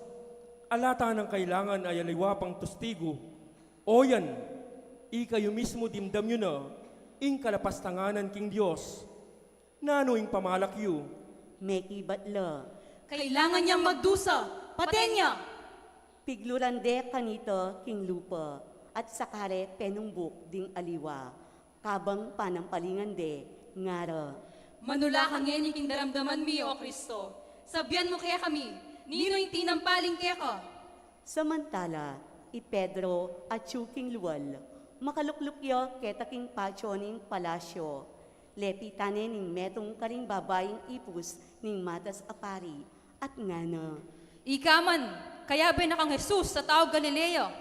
ala ta nang kailangan a aliwa pang testigu. O yan, ikayu mismu dimdam yu na ing kalapastanganan king Dios. Nanu ing pamalak yu? Mekibat la, Kailangan yang magdusa, paten ya! Pigluran de kanita king lupa, at saka re penumbuk ding aliwa. Kabang panampalingan de, ngara, "Manula ka ngeni king daramdaman mi, O Kristo. Sabian mu kekami, ninu ing tinampal ning keka?" Samantala, i Pedro atyu king lual, makalukluk ya keta king patio ning palasyo. Lepitan ne ning metung karing babaing ipus ning matas a pari, at ngana, "Ika man, kayabe na kang Jesus a taung Galilea."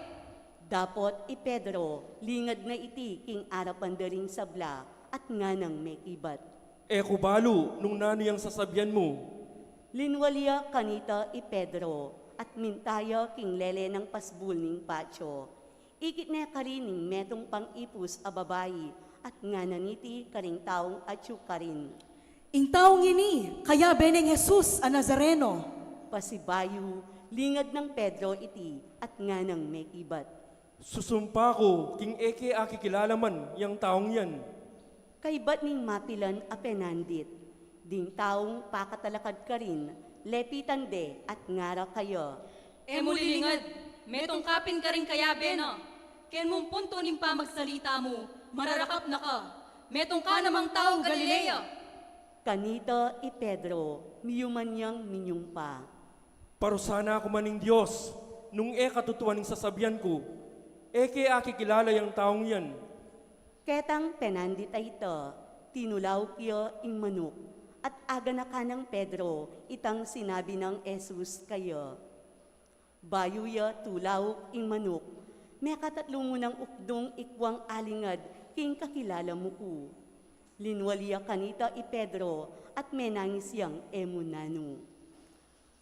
Dapot i Pedro, lingad na iti king arapan da ring sabla, at nganang mekibat, "E ku balu nung nanu yang sasabian mu." Linwal ya kanita i Pedro, at minta ya king lele nang pasbul ning patio. Ikit ne karin ing metung pang ipus a babai, at ngana niti karing taung atyu karin, "Ing taung ini, kayabe neng Jesus a Nazareno." Pasibayu, lingad nang Pedro iti, at nganang mekibat, "Susumpa ku king e ke akikilala man yang taung yan." Kaybat ning mapilan a penandit, ding taung pakatalakad karin, lepitan de at ngara kaya, "E mu lilingad, metung ka pin karing kayabe na. Ken mung puntu ning pamagsalita mu, mararakap na ka. Metung ka namang taung Galilea." Kanita i Pedro, miyuman yang minyumpa, "Parusa na ku man ning Dios, nung e katutuan ing sasabian ku. E ke akikilala yang taung yan." Ketang penandit a ita, tinulauk ya ing manuk, at aganakan nang Pedro itang sinabi nang Jesus kaya. Bayu ya tulauk ing manuk, mekatatlu mu nang ukdung ikwang alingad king kakilala mu ku. Linwal ya kanita i Pedro, at menangis yang e mu nanu.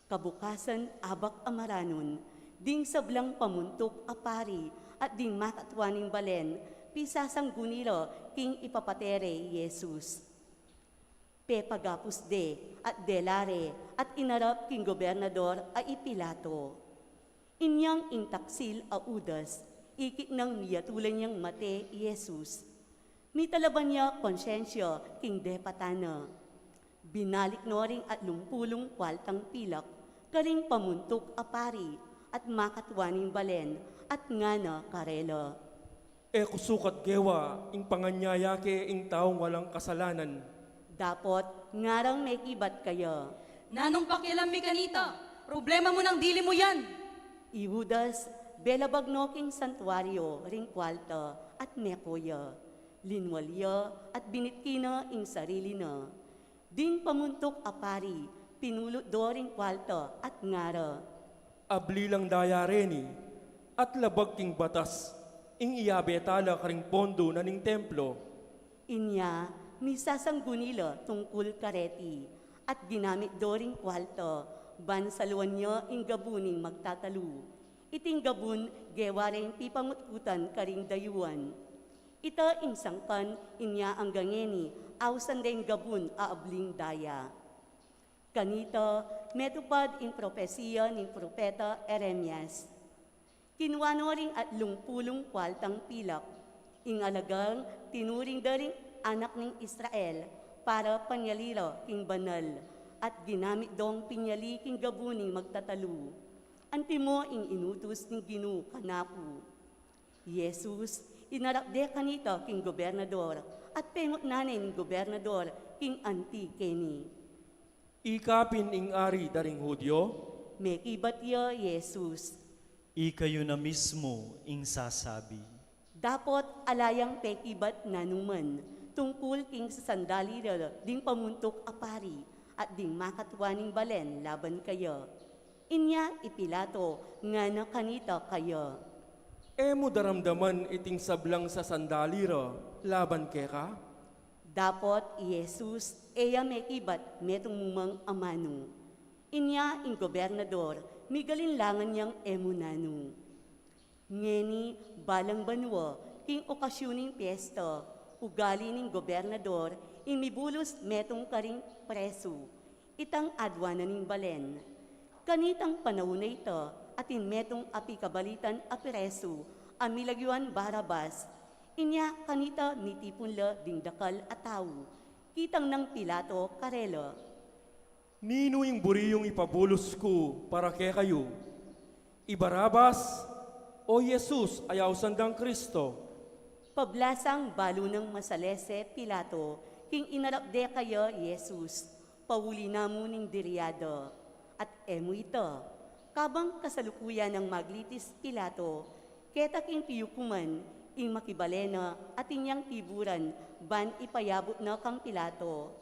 Kabukasan, abak a maranun, ding sablang pamuntuk a pari at ding makatua ning balen, pisasangguni ra king ipapate re i Jesus. Pepagapus de at dela re at inarap king gobernador a i Pilato. Inyang ing taksil a Judas, ikit nang miyatulan yang mate i Jesus, mitalaban ya konsensia king depatan na. Binalik no ring atlung pulung kualtang pilak karing pamuntuk a pari at makatua ning balen, at ngana karela, "E ku sukat gewa ing panganyaya ke ing taung walang kasalanan." Dapot ngarang mekibat kaya, "Nanung pakialam mi kanita? Problema mu nang dili mu yan." I Judas, belabag no king santuario ring kualta at meko ya. Linwal ya at binitki na ing sarili na. Ding pamuntuk a pari, pinulut do ring kualta at ngara, "Abli lang daya reni, at labag king batas ing iyabe tala karing pondo na ning templo." Inya, misasangguni la tungkul kareti, at ginamit do ring kualta ban saluan ya ing gabun ning magtatalu. Iting gabun gewa reng pipangutkutan karing dayuan. Ita ing sangkan, inya anggang ngeni ausan deng gabun a abling daya. Kanita, metupad ing propesia ning propeta Jeremias. Kinua no ring atlung pulung kualtang pilak, ing alagang tinuring da ring anak ning Israel para panyali ra king banal, at ginamit dong pinyali king gabun ning magtatalu. Antimo ing inutus ning Ginu kanaku. Jesus, inarap de kanita king gobernador, at pengutnan ne ning gobernador king anti keni, "Ika pin ing ari da ring Judio?" Mekibat ya Jesus, "Ika yu na mismu ing sasabi." Dapot ala yang pekibat nanuman tungkul king sasandali ra ding pamuntuk a pari at ding makatua ning balen laban kaya. Inya i Pilato ngana kanita kaya, "E mu daramdaman iting sablang sasandali ra laban keka?" Dapot i Jesus e ya mekibat metung mu mang amanu. Inya ing gobernador, migalinlangan yang e mu nanu. Ngeni, balang banua, king okasyun ning piesta, ugali ning gobernador ing mibulus metung karing presu, itang aduanan ning balen. Kanitang panaun a ita, atin metung a pikabalitan a presu a milagyuan Barabas. Inya kanita mitipun la ding dakal a tau. Kitang nang Pilato karela, "Ninu ing buri yung ipabulus ku para kekayu? I Barabas o i Jesus a ausan dang Kristo?" Pablasang balu nang masalese Pilato king inarap de kaya Jesus, pauli na mu ning diriada. At e mu ita, kabang kasalukuyan nang maglitis Pilato, keta king piyukuman ing makibale na at inyang tiburan ban ipayabut na kang Pilato.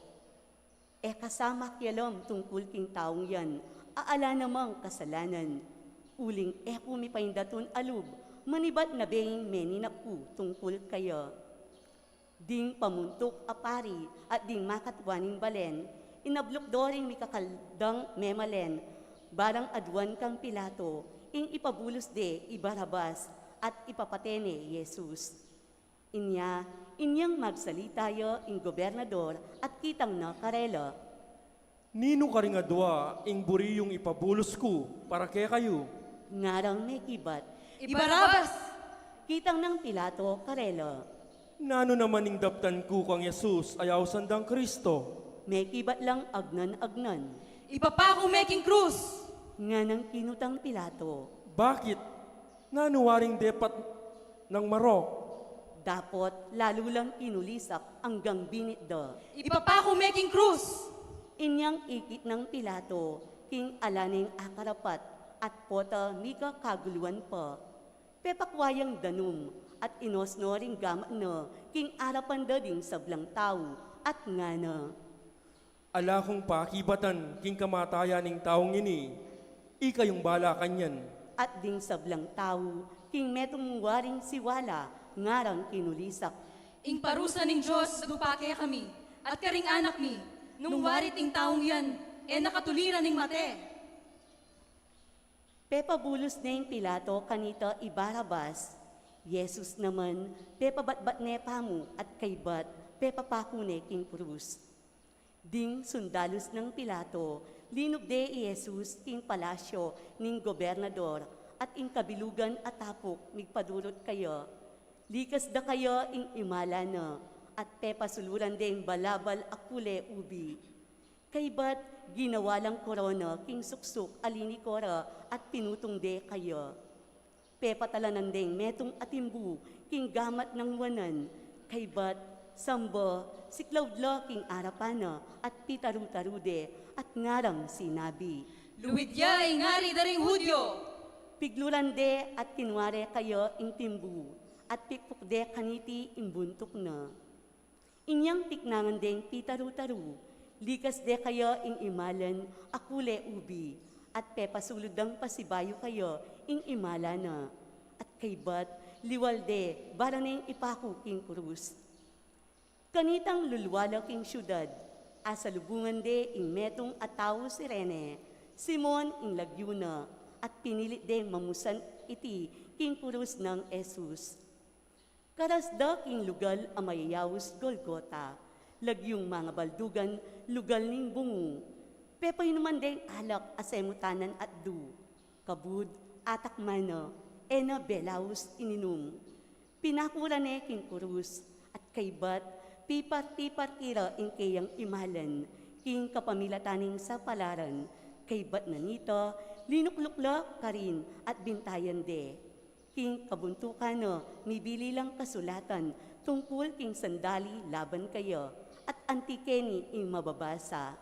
E ka sa makialam tungkul king taung yan, a ala namang kasalanan. Uling e ku mipaindatun a lub, manibat na beng meninap ku tungkul kaya. Ding pamuntuk a pari at ding makatwa ning balen, inabluk do ring mikakaldang memalen, barang aduan kang Pilato, ing ipabulus de i Barabas at ipapate ne i Jesus. Inya, inyang magsalita ya ing gobernador at kitang na karela. Ninu karing adua ing buri yung ipabulus ku para kekayu? Ngarang mekibat, I Barabas! Kitang nang Pilato karela. Nanu naman ing daptan ku kang Jesus a ausan dang Kristo? Mekibat lang agnan-agnan. Ipapaku me king krus! Nganang kinutang Pilato. Bakit? Nanu waring depat nang marok? Dapot lalu lang kinulisak anggang binit da. Ipapaku me king krus! Inyang ikit nang Pilato king ala neng akarapat at pota mikakaguluan pa. Pepakwa yang danum at inosno ring gamat na king arapan da ding sablang tau at ngana. Ala kung pakibatan king kamatayan ning taung ini, ikayung bala kanyan. At ding sablang tau king metung waring siwala ngarang kinulisak. Ing parusa ning Dios dupa kekami at karing anak mi, nung warit ing taung yan e na katuliran ning mate. Pepabulus neng Pilato kanita i Barabas, Jesus naman pepabatbat ne pamu at kaybat pepapaku ne king krus. Ding sundalus nang Pilato linub de i Jesus king palasyo ning gobernador at ing kabilugan a tapuk migpadurut kaya. Likas da kaya ing imala na at pepasuluran deng balabal a kule ubi. Kaybat ginawa lang korona king suksuk a lini kora at pinutung de kaya. Pepatalanan deng metung a timbu king gamat nang wanan, kaybat samba siklaud la king arapan na at pitaru-taru de at ngarang sinabi. Luid ya ing ari da ring Judio! Pigluran de at kinua re kaya ing timbu at pikpuk de kaniti ing buntuk na. Inyang tiknangan deng pitaru-taru, likas de kaya ing imalan a kule ubi at pepasulud dang pasibayu kaya ing imala na. At kaybat liwal de bara neng ipaku king krus. Kanitang lulwala king siudad, asalubungan de ing metung a tau Cirene, Simon ing lagyu na, at pinilit deng mamusan iti king krus nang Jesus. Karas da king lugal a mayayaus Golgota, lagyung mangabaldugan lugal ning bungu. Pepainuman deng alak a semutanan at du. Kabud, atakman na, e na belaus ininum. Pinakura ne king kurus, at kaybat piparti-parti ra ing keyang imalan king kapamilatan ning sapalaran, kaybat na nita linukluk la karin at bintayan de. King kabuntukan na mibili lang kasulatan tungkul king sandali laban kaya, at anti keni ing mababasa.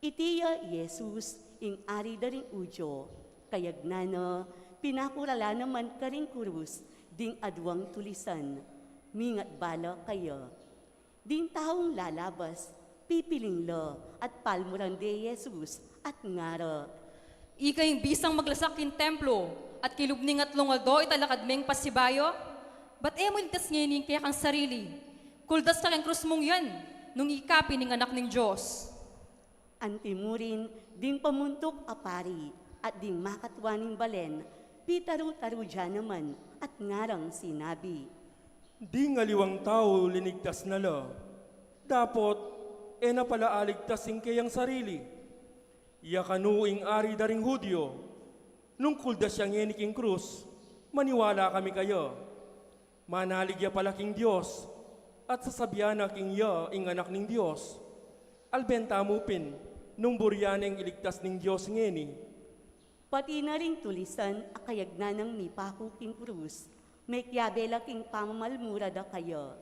Iti ya i Jesus, ing Ari da ring Judio, kayagnan na pinakura la naman karing kurus ding aduang tulisan, mingat bala kaya. Ding taung lalabas, pipiling la at palmuran de i Jesus at ngara. Ika ing bisang maglasak king templo at kilub ning atlung aldo italakad meng pasibayu? Ba't e mu iligtas ngeni ing kekang sarili? Kuldas ka king krus mung yan, nung ika pin ing Anak ning Dios. Antimurin ding pamuntuk a pari at ding makatua ning balen, pitaru-taru ya naman at ngarang sinabi. Ding aliwang tau linigtas na la, dapot e na pala aligtas ing keyang sarili. Ya kanu ing Ari da ring Judio? Nung kuldas ya ngeni king krus, maniwala kami kaya. Manalig ya pala king Dios, at sasabian na king ya ing Anak ning Dios. Alben tamu pin nung burian neng iligtas ning Dios ngeni. Pati na ring tulisan a kayagnan nang mipaku king krus, Mekiabe la king pamamalmura da kaya.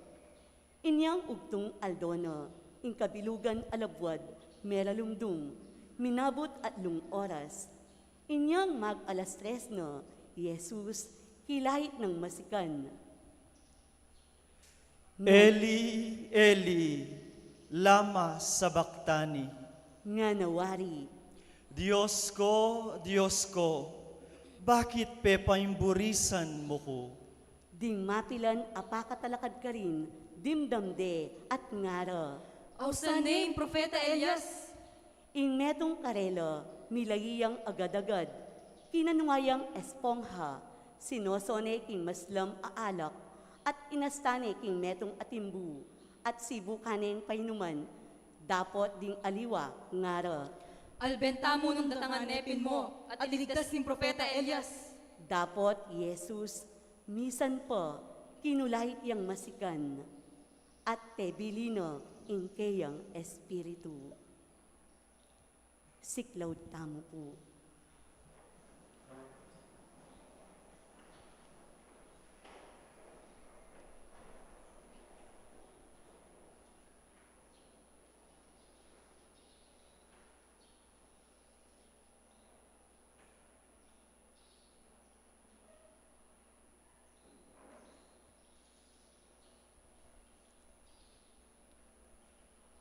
Inyang ugtung aldo na, ing kabilugan a labuad meralumdum, minabut atlung oras. Inyang mag-alas tres na, Jesus kilahit nang masikan. Eli, Eli, lama sabachthani? Ngana wari, Dios ko, Dios ko, bakit pepaimburisan mu ku? Ding mapilan a pakatalakad karin, dimdam de at ngara, Ausan ne ing propeta Elias. Ing metung karela, milayi yang agad-agad. Kinanua yang espongha, sinoso ne king maslam a alak, at inasta ne king metung a timbu, at sibukan neng painuman. Dapot ding aliwa, ngara, Alben tamu nung datangan ne pin mu, at iligtas ning propeta Elias. Dapot Jesus, misan pa, kinulahit yang masikan, at tebili na ing keyang espiritu. Siklaud tamu pu.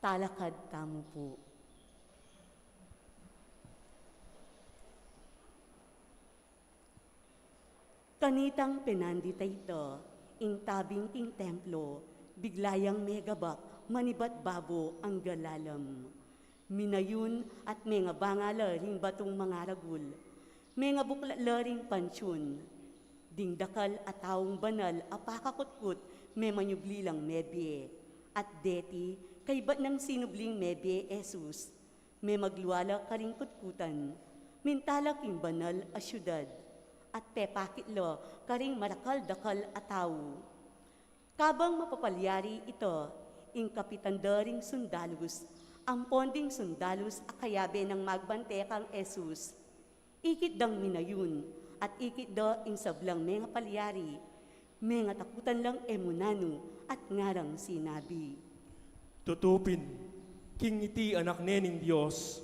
Talakad tamu pu. Kanitang penandit a ita, ing tabing king templo, bigla yang megabak manibat babo angga lalam. Minayun at mengabanga la ring batung mangaragul. Mengabuklat la ring pantiun. Ding dakal a taung banal a pakakutkut, memanyubli lang mebie. At deti, kaybat nang sinubling mebie Jesus, memaglua la karing kutkutan, minta la king banal a siudad, at pepakit la karing marakal-dakal a tau. Kabang mapapalyari ita, ing kapitan da ring sundalus, ampon ding sundalus a kayabe nang magbante kang Jesus, ikit dang minayun, at ikit da ing sablang mengapalyari, mengatakutan lang e mu nanu, at ngarang sinabi, Tutu pin, king iti Anak ne ning Dios.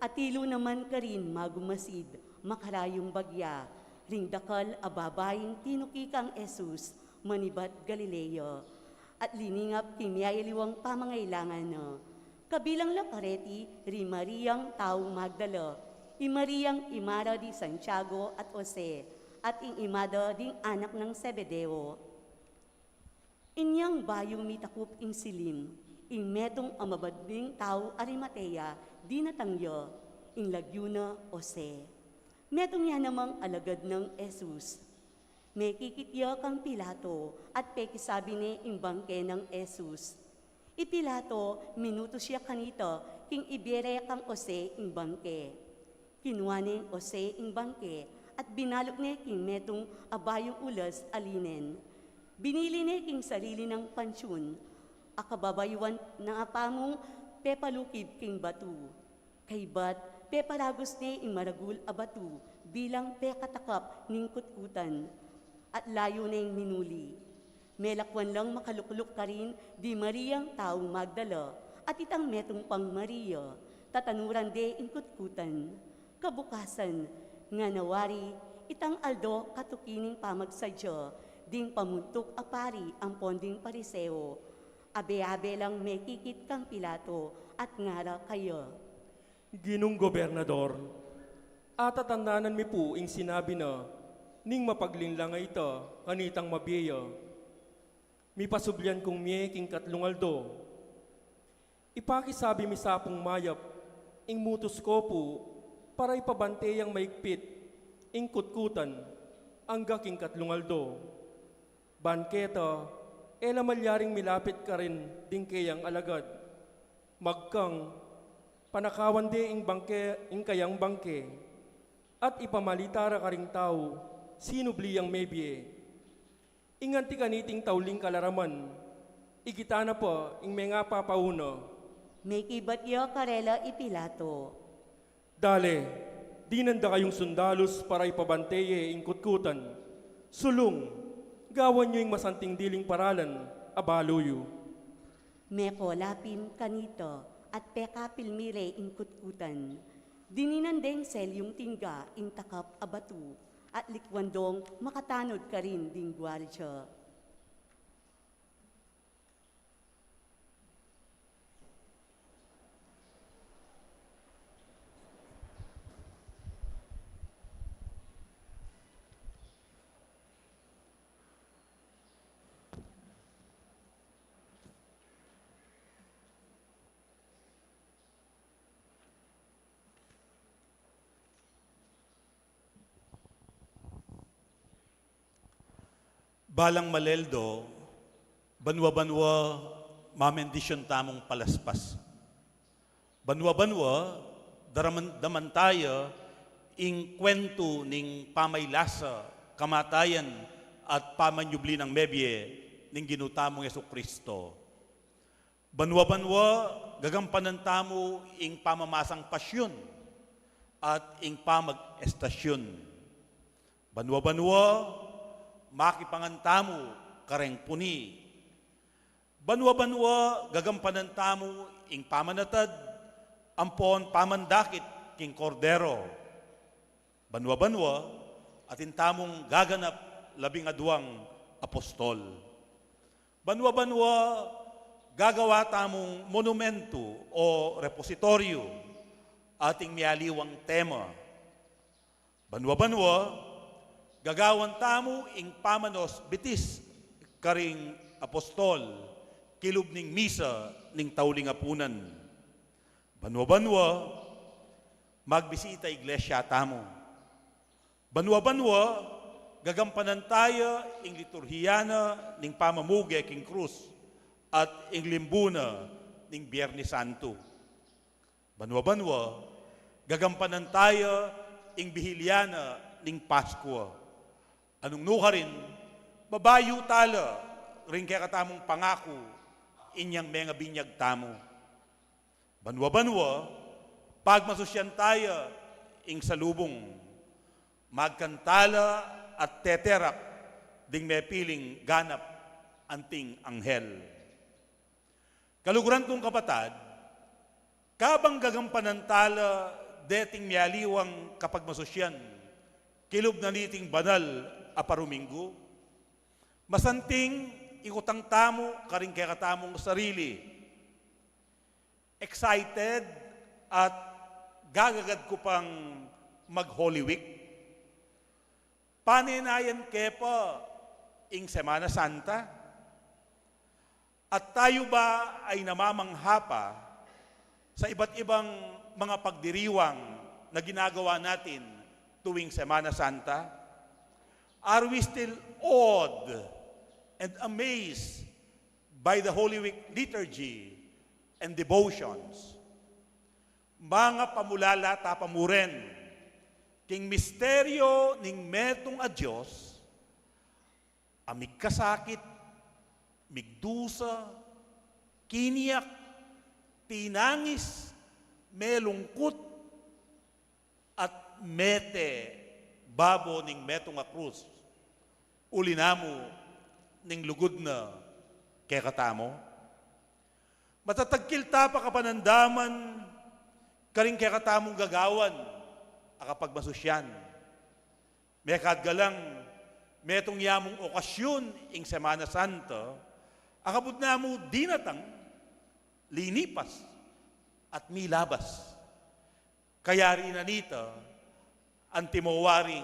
Atilu naman karin magumasid, makarayung bagya, ring dakal a babaing tinuki kang Jesus, manibat Galilea, at liningap king miyayaliwang pamangailangan na. Kabilang la kareti ri Mariang tau Magdala, i Mariang imara di Santiago at Jose, at ing ima da ding anak nang Zebedeo. Inyang bayu mitakup ing silim, ing metung a mabadming tau Arimatea dinatang ya, ing lagyu na Jose. Metung ya namang alagad nang Jesus. Mekikit ya kang Pilato at pekisabi ne ing bangke nang Jesus. I Pilato minutus ya kanita king ibie re kang Jose ing bangke. Kinua neng Jose ing bangke at binalut ne king metung a bayung ulas a linen. Binili ne king sarili nang pantiun a kababayuan na apamu pepalukib king batu. Kaybat, peparagus ne ing maragul a batu bilang pekatakap ning kutkutan, at layu neng minuli. Melakwan lang makalukluk karin di Mariang tau Magdala at itang metung pang Maria, tatanuran de ing kutkutan. Kabukasan, ngana wari, itang aldo katuki ning pamagsadya ding pamuntuk a pari ampon ding Pariseo, abe-abe lang mekikit kang Pilato at ngara kaya, Ginung gobernador, atatandanan mi pu ing sinabi na ning mapaglinlang a ita kanitang mabie ya. Mipasublian kung mie king katlung aldo. Ipakisabi mi sa pung mayap ing mutus ko pu para ipabante yang maigpit ing kutkutan angga king katlung aldo. Ban keta, e la malyaring milapit karin ding keyang alagad. Magkang, panakawan de ing bangke, ing kayang bangke, at ipamalita ra karing tau sinubli yang mebie. Ing anti kaniting tauling kalaraman, ikit na pa ing mengapapauna. Mekibat ya karela i Pilato, Dale, dinan da kayung sundalus para ipabante ye ing kutkutan. Sulung, Gawan yu ing masanting diling paralan a balu yu. Meko la pin kanita at pekapil mi re ing kutkutan. Dininan deng selyung tingga ing takap a batu at likwan dong makatanud karin ding guardia. Balang maleldo, banwa-banwa, mamendisyon tamung palaspas. Banwa-banwa, daraman-, daman taya ing kwentu ning pamailasa, kamatayan, at pamanyubli nang mebie ning Ginu tamung Jesucristo. Banwa-banwa, gagampanan tamu ing pamamasang pasyun at ing pamag-estasyun. Banwa-banwa, makipangan tamu kareng puni. Banwa-banwa, gagampanan tamu ing pamanatad ampon pamandakit king Kordero. Banwa-banwa, atin tamung gaganap labing aduang apostol. Banwa-banwa, gagawa tamung monumentu o repositoryu, ating mialiwang tema. Banwa-banwa, gagawan tamu ing pamanos bitis karing apostol, kilub ning misa ning tauling apunan. Banwa-banwa, magbisita iglesia tamu. Banwa-banwa, gagampanan taya ing liturhiya na ning pamamuge king krus at ing limbu na ning Biernes Santo. Banwa-banwa, gagampanan taya ing bihilya na ning Paskua. Nung nukarin, babayu tala ring kekatamung pangaku inyang mengabinyag tamu. Banwa-banwa, pagmasusyan taya ing salubung, magkanta la at teterak ding mepiling ganap anting anghel. Kaluguran kung kapatad, kabang gagampanan tala deting mialiwang kapagmasusyan, kilub na niting banal a paruminggu, masanting ikutang tamu karing kekatamung sarili, excited at gagagad ku pang mag-Holy Week? Panenayan ke pa ing Semana Santa? At tayo ba ay namamangha pa sa iba't ibang mga pagdiriwang na ginagawa natin tuwing Semana Santa? Are we still awed and amazed by the Holy Week liturgy and devotions? Mangapamulala ta pa mu rin king misteryo ning metung a Dios a migkasakit, migdusa, kiniyak, tinangis, melungkut, at mete babo ning metung a krus, uli na mu ning lugud na kekatamu? Matatagkil ta pa kapanandaman karing kekatamung gagawan a kapagmasusyan. Mekad galang metung ya mung okasyun ing Semana Santa, a kabud na mu dinatang, linipas, at milabas. Kayari na nita, antimo waring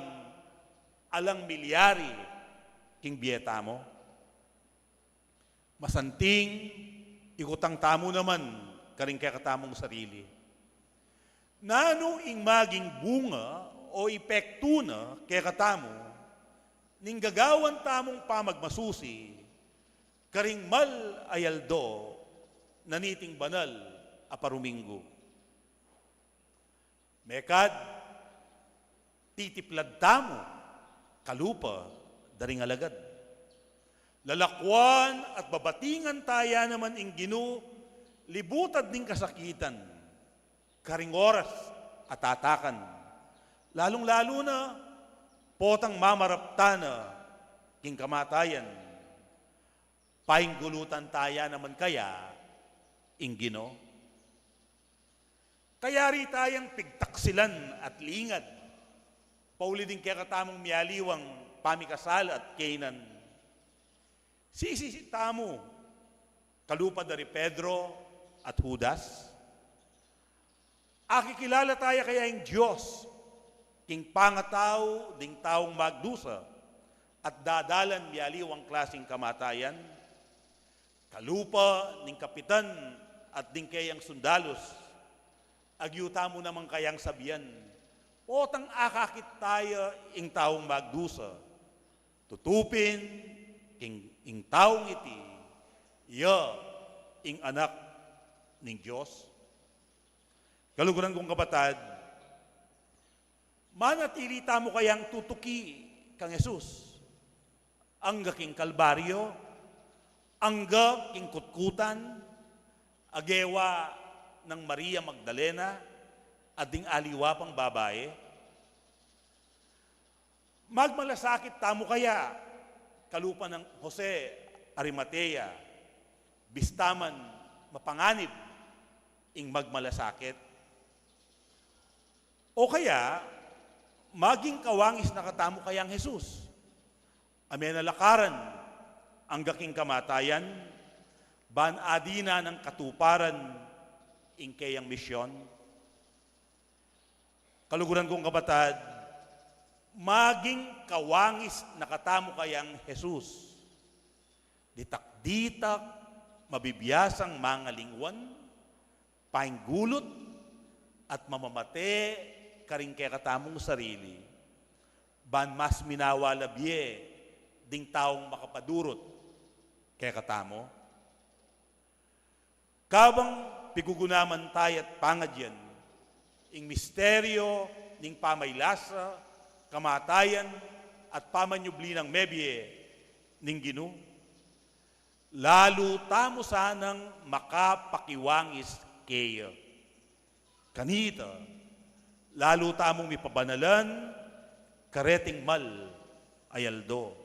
alang milyari king bie tamu. Masanting ikutang tamu naman karing kekatamung sarili. Nanu ing maging bunga o epektu na kekatamu ning gagawan tamung pamagmasusi karing mal a aldo na niting banal a paruminggu? Mekad, titiplad tamu kalupa da ring alagad. Lalakwan at babatingan ta ya naman ing Ginu, libutad ning kasakitan, karing oras a tatakan. Lalung-lalu na, potang mamarap ta na king kamatayan, painggulutan taya naman kaya ing Ginu? Kayari tayang pigtaksilan at lingad pauli ding kekatamung mialiwang pamikasala at kainan. Sisisi tamu, kalupa da ri Pedro at Judas? Akikilala taya kaya ing Dios king pangatau ding taung magdusa at dadalan mialiwang klasing kamatayan? Kalupa ning kapitan at ding keyang sundalus, agyu tamu naman kayang sabian, potang akakit taya ing taung magdusa, tutu pin king ing taung iti, iya ing Anak ning Dios? Kaluguran kung kapatad, manatili tamu kayang tutuki kang Jesus angga king Kalbaryo, angga king kutkutan, agewa nang Maria Magdalena at ding aliwa pang babai? Magmalasakit tamu kaya kalupa nang Jose Arimatea, bista man mapanganib ing magmalasakit? O kaya, maging kawangis na katamu kayang Jesus, a menalakaran angga king kamatayan, ban adina nang katuparan ing keyang misyon? Kaluguran kung kapatad, maging kawangis na katamu kayang Jesus, ditak-ditak mabibiasang mangalingwan, painggulut, at mamamate karing kekatamung sarili, ban mas minawa la bie ding taung makapadurut kekatamu? Kabang pigugunaman taya't pangadyan ing misteryo ning pamaylasa, kamatayan, at pamanyubli nang mebie ning Ginu, lalu tamu sanang makapakiwangis keya. Kanita, lalu tamung mipabanalan kareting mal a aldo.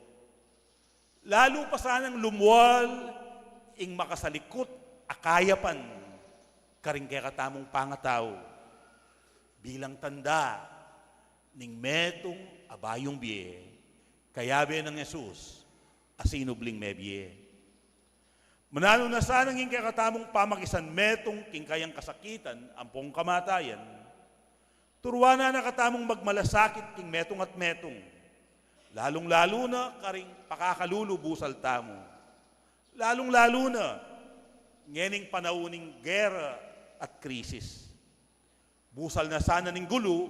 Lalu pa sanang lumual ing makasalikut a kayapan karing kekatamung pangatau, bilang tanda ning metung a bayung bie, kayabe nang Jesus a sinubling mebie. Mananu na sana ing kekatamung pamakisanmetung king kayang kasakitan ampong kamatayan, turuan na katamung magmalasakit king metung at metung, lalung-lalu na karing pakakalulu busal tamu, lalung-lalu na ngening panaun ning gera at krisis. Busal na sana ning gulu,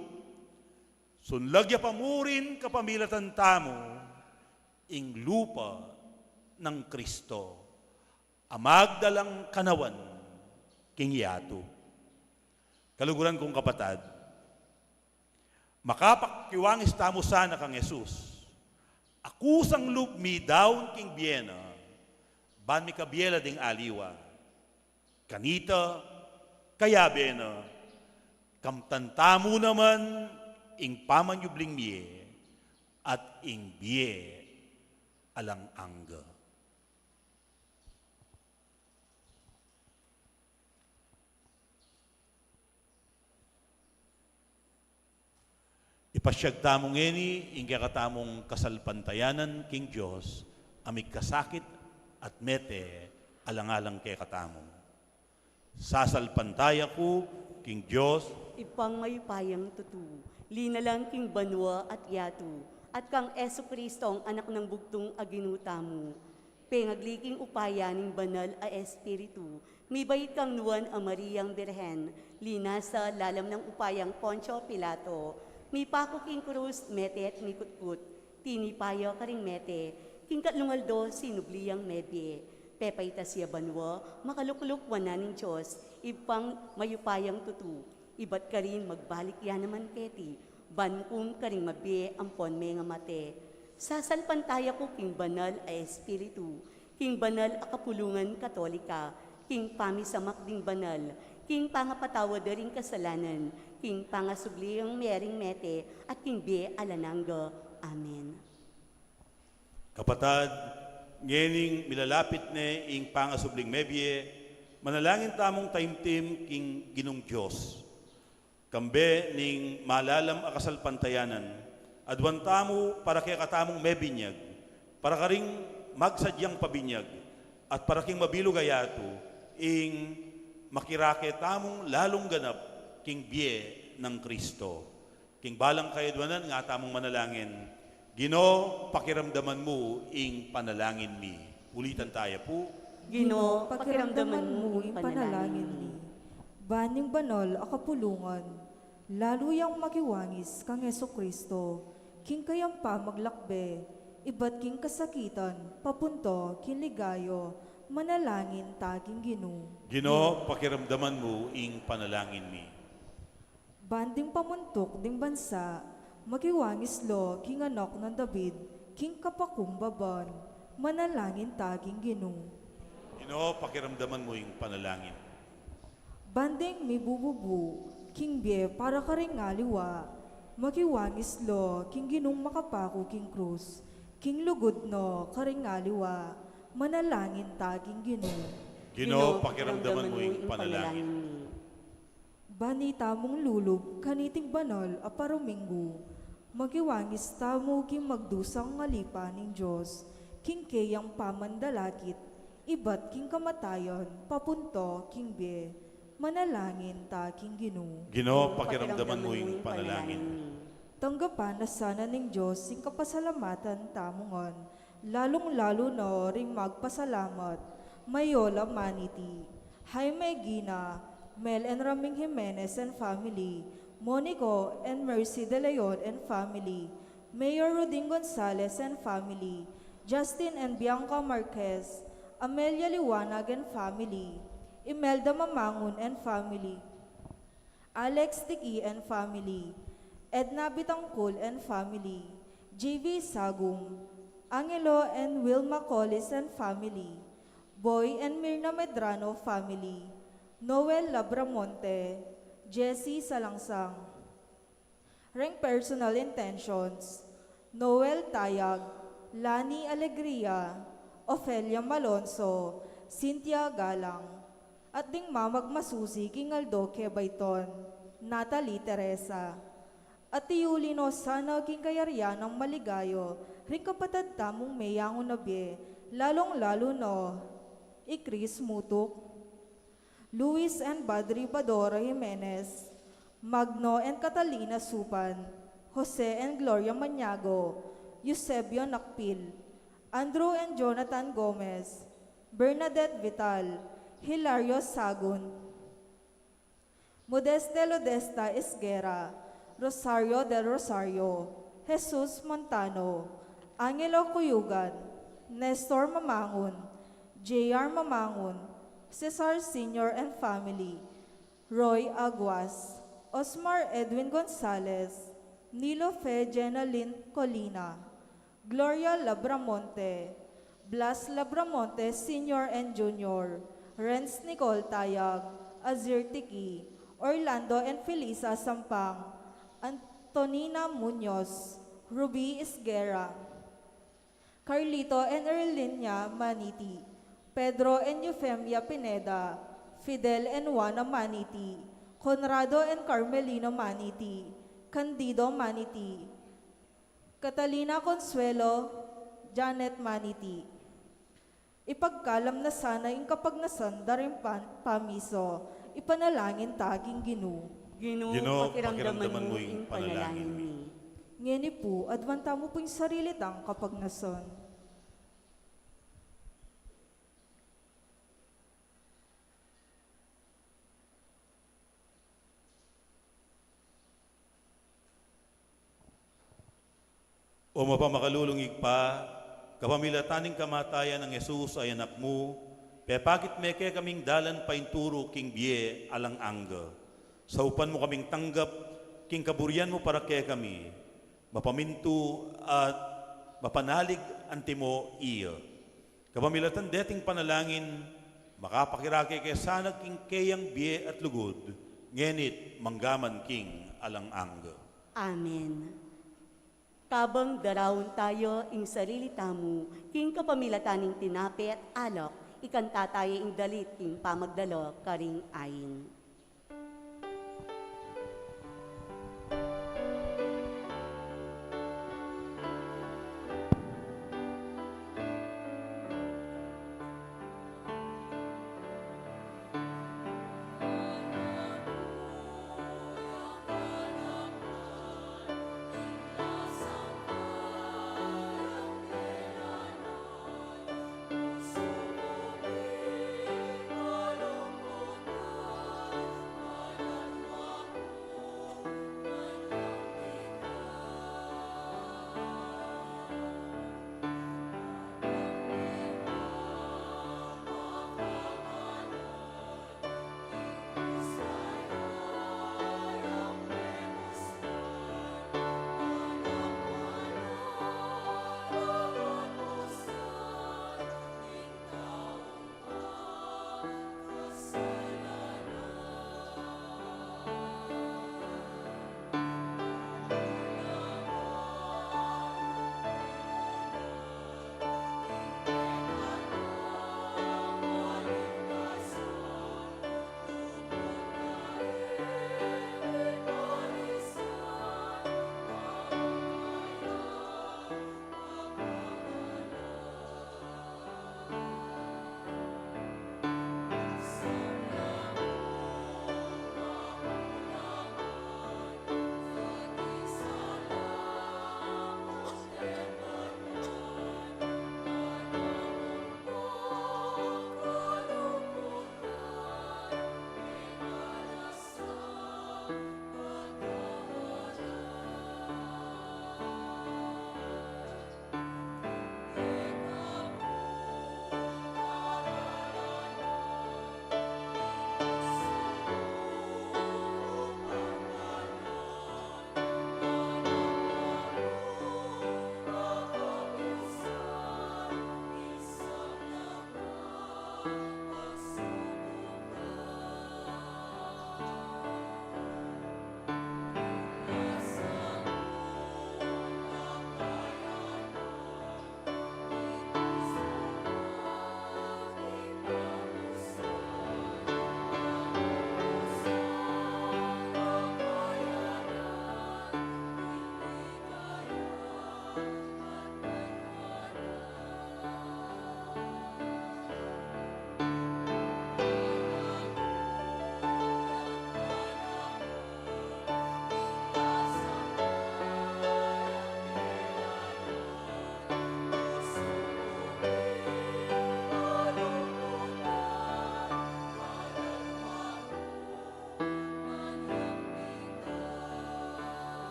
sunlag ya pa murin kapamilatan tamu ing lupa nang Kristo a magdalang kanawan king yatu. Kaluguran kung kapatad, makapakiwangis tamu sana kang Jesus a kusang lub midaun king bie na, ban mikabie la ding aliwa. Kanita, kayabe na, kamtan tamu naman ing pamanyubling mie at ing bie alang angga. Ipasyag tamu ngeni ing kekatamung kasalpantayanan king Dios a migkasakit at mete alang-alang kekatamu. Sasalpantaya ku king Dios, Ibpang mayupayang tutu, linalang king banua at yatu, at kang Jesucristo, Anak nang bugtung a Ginu tamu, pengagli king upaya ning Banal a Espiritu, mibait kang Nuan a Mariang Birhen, linasa lalam nang upayang Poncio Pilato, mipaku king krus, mete at mikutkut, tinipa ya karing mete, king katlung aldo sinubli yang mebie, pepaitas ya banua, makalukluk wanan ning Dios, Ibpang mayupayang tutu, ibat karin magbalik ya naman keti, ban hukum karing mabie ampon mengamate. Sasalpantaya ku king Banal a Espiritu, king banal a kapulungan Katolika, king pamisamak ding banal, king pangapatawad da ring kasalanan, king pangasubli yang mie ring mete, at king bie alang angga. Amen. Kapatad, ngening milalapit ne ing pangasubling mebie, manalangin tamung taimtim king Ginung Dios. Kambe ning malalam a kasalpantayanan, aduan tamu para kekatamung mebinyag, para karing magsadyang pabinyag, at para king mabilug a yatu, ing makirake tamung lalung ganap king bie nang Kristo. King balang kayaduanan nga tamung manalangin, Ginu, pakiramdaman mu ing panalangin mi. Ulitan taya pu. Ginu, pakiramdaman mu ing panalangin mi. Ban ning banal a kapulungan, lalu yang makiwangis kang Jesucristo, king kayang pamaglakbe, ibat king kasakitan, papunto king ligayu, manalangin ta king Ginu. Ginu, pakiramdaman mu ing panalangin mi. Ban ding pamuntuk ding bansa, makiwangis lo king anak nang David, king kapakumbaban, manalangin ta king Ginu. Ginu, pakiramdaman mu ing panalangin. Ban ding mibububu king bie para karing aliwa, makiwangis lo king Ginung makapaku king krus, king lugud no karing aliwa, manalangin ta king Ginu. Ginu, pakiramdaman mu ing panalangin. Ban itamung lulub kaniting banal a paruminggu, makiwangis tamu king magdusang alipan ning Dios, king keyang pamandalakit, ibat king kamatayan, papunto king bie, manalangin ta king Ginu. Ginu, pakiramdaman mu ing panalangin. Tanggapan na sana ning Dios ing kapasalamatan tamu ngan, lalung-lalu na ring magpasalamat, Mayola Maniti, Jaime Gina, Mel and Raming Jimenez and family, Monico and Mercy De Leon and family, Mayor Ruding Gonzalez and family, Justin and Bianca Marquez, Amelia Liwanag and family, Imelda Mamangun and family, Alex Tiki and family, Edna Bitangkul and family, J V Sagum, Angelo and Wilma Collis and family, Boy and Mirna Medrano family, Noel Labramonte, Jesse Salangsang. Reng personal intentions, Noel Tayag, Lani Alegria, Ofelia Malonzo, Cynthia Galang, at ding mamagmasusi king aldo kebaiton, Natalie Teresa. At tiyuli no sana king kayarian nang maligayu ring kapatad tamung meyangu na bie, lalung-lalu no i Chris Mutuk, Luis and Badri Badora Jimenez, Magno and Catalina Supan, Jose and Gloria Maniago, Eusebio Nakpil, Andrew and Jonathan Gomez, Bernadette Vital, Hilario Sagun, Modeste Lodesta Esguerra, Rosario del Rosario, Jesus Montano, Angelo Cuyugan, Nestor Mamangun, J R Mamangun, Cesar Senior and family, Roy Aguas, Osmar Edwin Gonzalez, Nilo Fe Jenalyn Colina, Gloria Labramonte, Blas Labramonte Senior and Junior, Renz Nicole Tayag, Azir Tiki, Orlando and Felisa Sampang, Antonina Muñoz, Ruby Esguerra, Carlito and Erlinia Maniti, Pedro and Eufemia Pineda, Fidel and Juana Maniti, Conrado and Carmelina Maniti, Candido Maniti, Catalina Consuelo, Janet Maniti. Ipagkalam na sana ing kapagnasan da ring pan-, pamiso, ipanalangin ta king Ginu. Ginu, Ginu, pakiramdaman mu ing panalangin mi. Ngeni pu, aduan tamu pu ing sarili tang kapagnasan. O mapamakalulung Ibpa, kapamilatan ning kamatayan nang Jesus a Anak mu, pepakit me kekaming dalan painturu king bie alang angga. Saupan mu kaming tanggap king kaburian mu para kekami, mapamintu at mapanalig antimo iya. Kapamilatan deting panalangin, makapakirake ke sana king keyang bie at lugud, ngeni't manggaman king alang angga. Amen. Kabang daraun tayu ing sarili tamu, king kapamilatan ning tinape at alak, ikanta tayu ing dalit king pamagdala karing ain.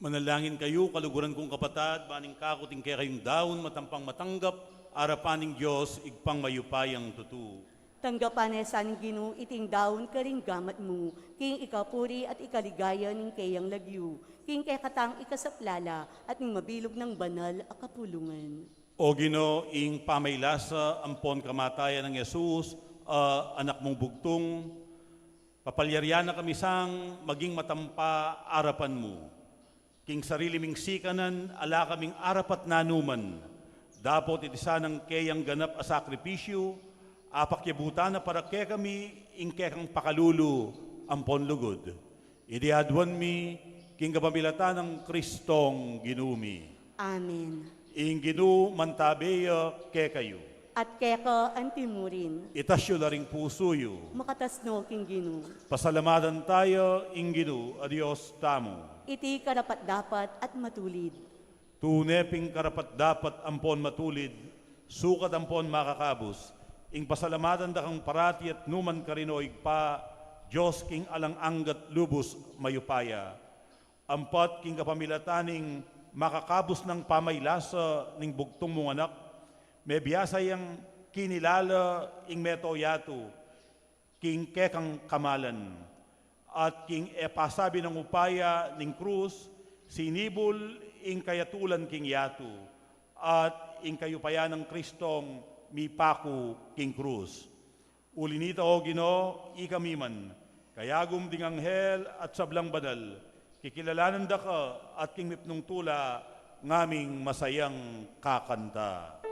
Manalangin kayu, kaluguran kung kapatad, ban ing kaku at ing kekayung daun matampang matanggap arapan ning Dios, Ibpang mayupayang tutu. Tanggapan na sa ning Ginu iting daun karing gamat mu, king ikapuri at ikaligaya ning keyang lagyu, king kekatang ikasaplala at ning mabilug nang banal a kapulungan. O Ginu, ing pamaylasa ampon kamatayan nang Jesus a Anak mung bugtung, papalyarian na kami sang maging matampa arapan mu. King sarili ming sikanan, ala kaming arapat nanuman. Dapot iti sanang keyang ganap a sakripisyu, apakyabutan na para kekami ing kekang pakalulu ampon lugud. Iti aduan mi, king kapamilatan nang Kristong Ginu mi. Amen. Ing Ginu mantabe ya kekayu. At keka antimurin. Itas yu la ring pusu yu. Makatas no king Ginu. Pasalamatan taya ing Ginu a Dios tamu. Iti karapat-dapat at matulid. Tune pin karapat-dapat ampon matulid, sukat ampon makakabus, ing pasalamatan da kang parati at numan karin, o Ibpa, Dios king alang anggat lubus mayupaya. Ampat king kapamilatan ning makakabus nang pamaylasa ning bugtung mung Anak, mebiasa yang kinilala ing meto yatu, king kekang kamalan, at king e pasabi nang upaya ning krus, sinibul ing kayatulan king yatu, at ing kayupayan nang Kristong mipaku king krus. Uli nita, o Ginu, ikami man, kayagum ding anghel at sablang banal, kikilalanan da ka at king mipnung tula ngaming masayang kakanta.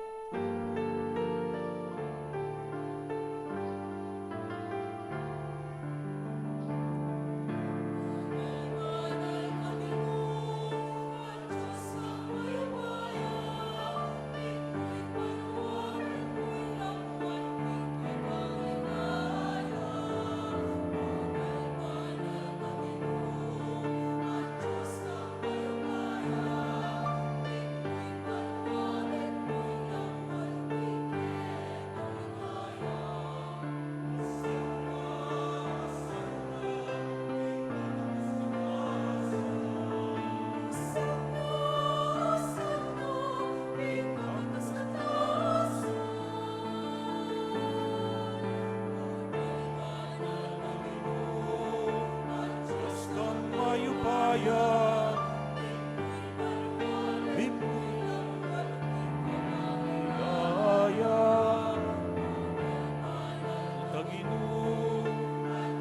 Kaginu,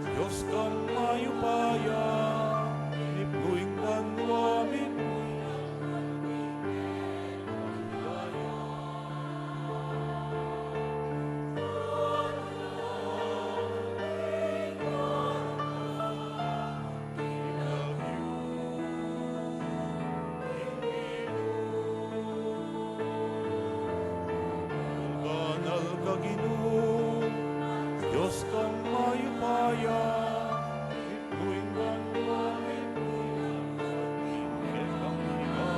Dios kang mayupaya, mipnu ing banua, mipnu ing Banal ka, Ginu, Dios kang mayupaya, mipnu ing banua, mipnu ing kekang ligaya. Banal ka, Ginu, Dios kang mayupaya, mipnu ing banua, mipnu ing kekang ligaya.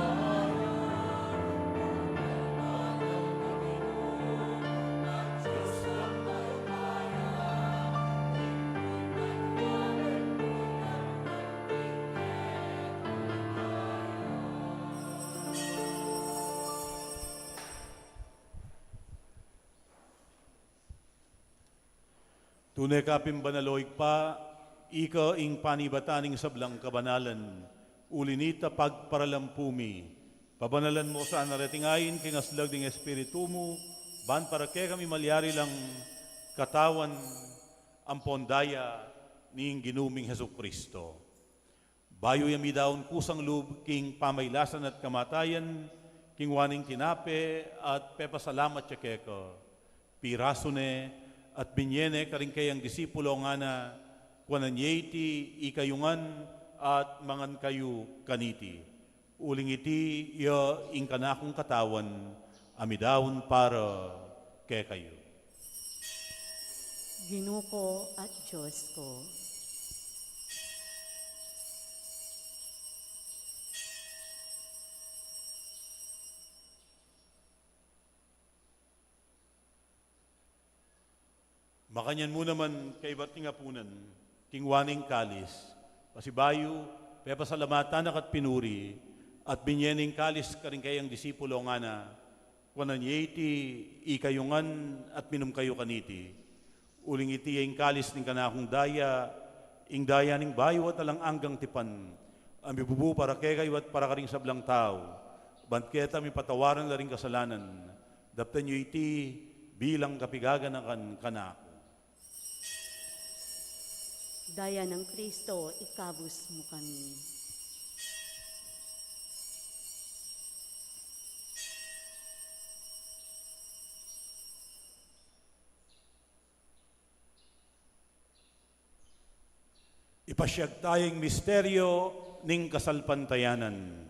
Tune ka pin banal, o Ibpa, ika ing panibatan ning sablang kabanalan, uli nita pagparalampu mi, pabanalan mo sana reting ain king aslag ning Espiritu mu, ban para kekami malyari lang katawan ampon daya ning Ginu ming Jesucristo. Bayu ya midaun kusang lub king pamaylasan at kamatayan, kingwa ne ing tinape at pepasalamat ya keka. Pirasu ne at binye ne karing kayang disipulo, ngana, kuanan ye iti ikayu ngan at mangan kayu kaniti. Uling iti ya ing kanakung katawan a midaun para kekayu. Ginu ku at Dios ku. Makanyan mu naman kaybat ning apunan, kingwa ne ing kalis, pasibayu Pepasalamatan na ka at pinuri, at binye ne ing kalis karing kayang disipulo, ngana: Kuanan ye iti ikayu ngan at minum kayu kaniti, uling iti ya ing kalis ning kanakung daya, ing daya ning bayu at alang anggang tipan, a mibubu para kekayu at para karing sablang tau, bang keta mipatawaran la ring kasalanan. Daptan yu iti bilang kapigaganakan kanaku. Daya nang Kristo, ikabus mu kami. Ipasiag taya ing misteryo ning kasalpantayanan.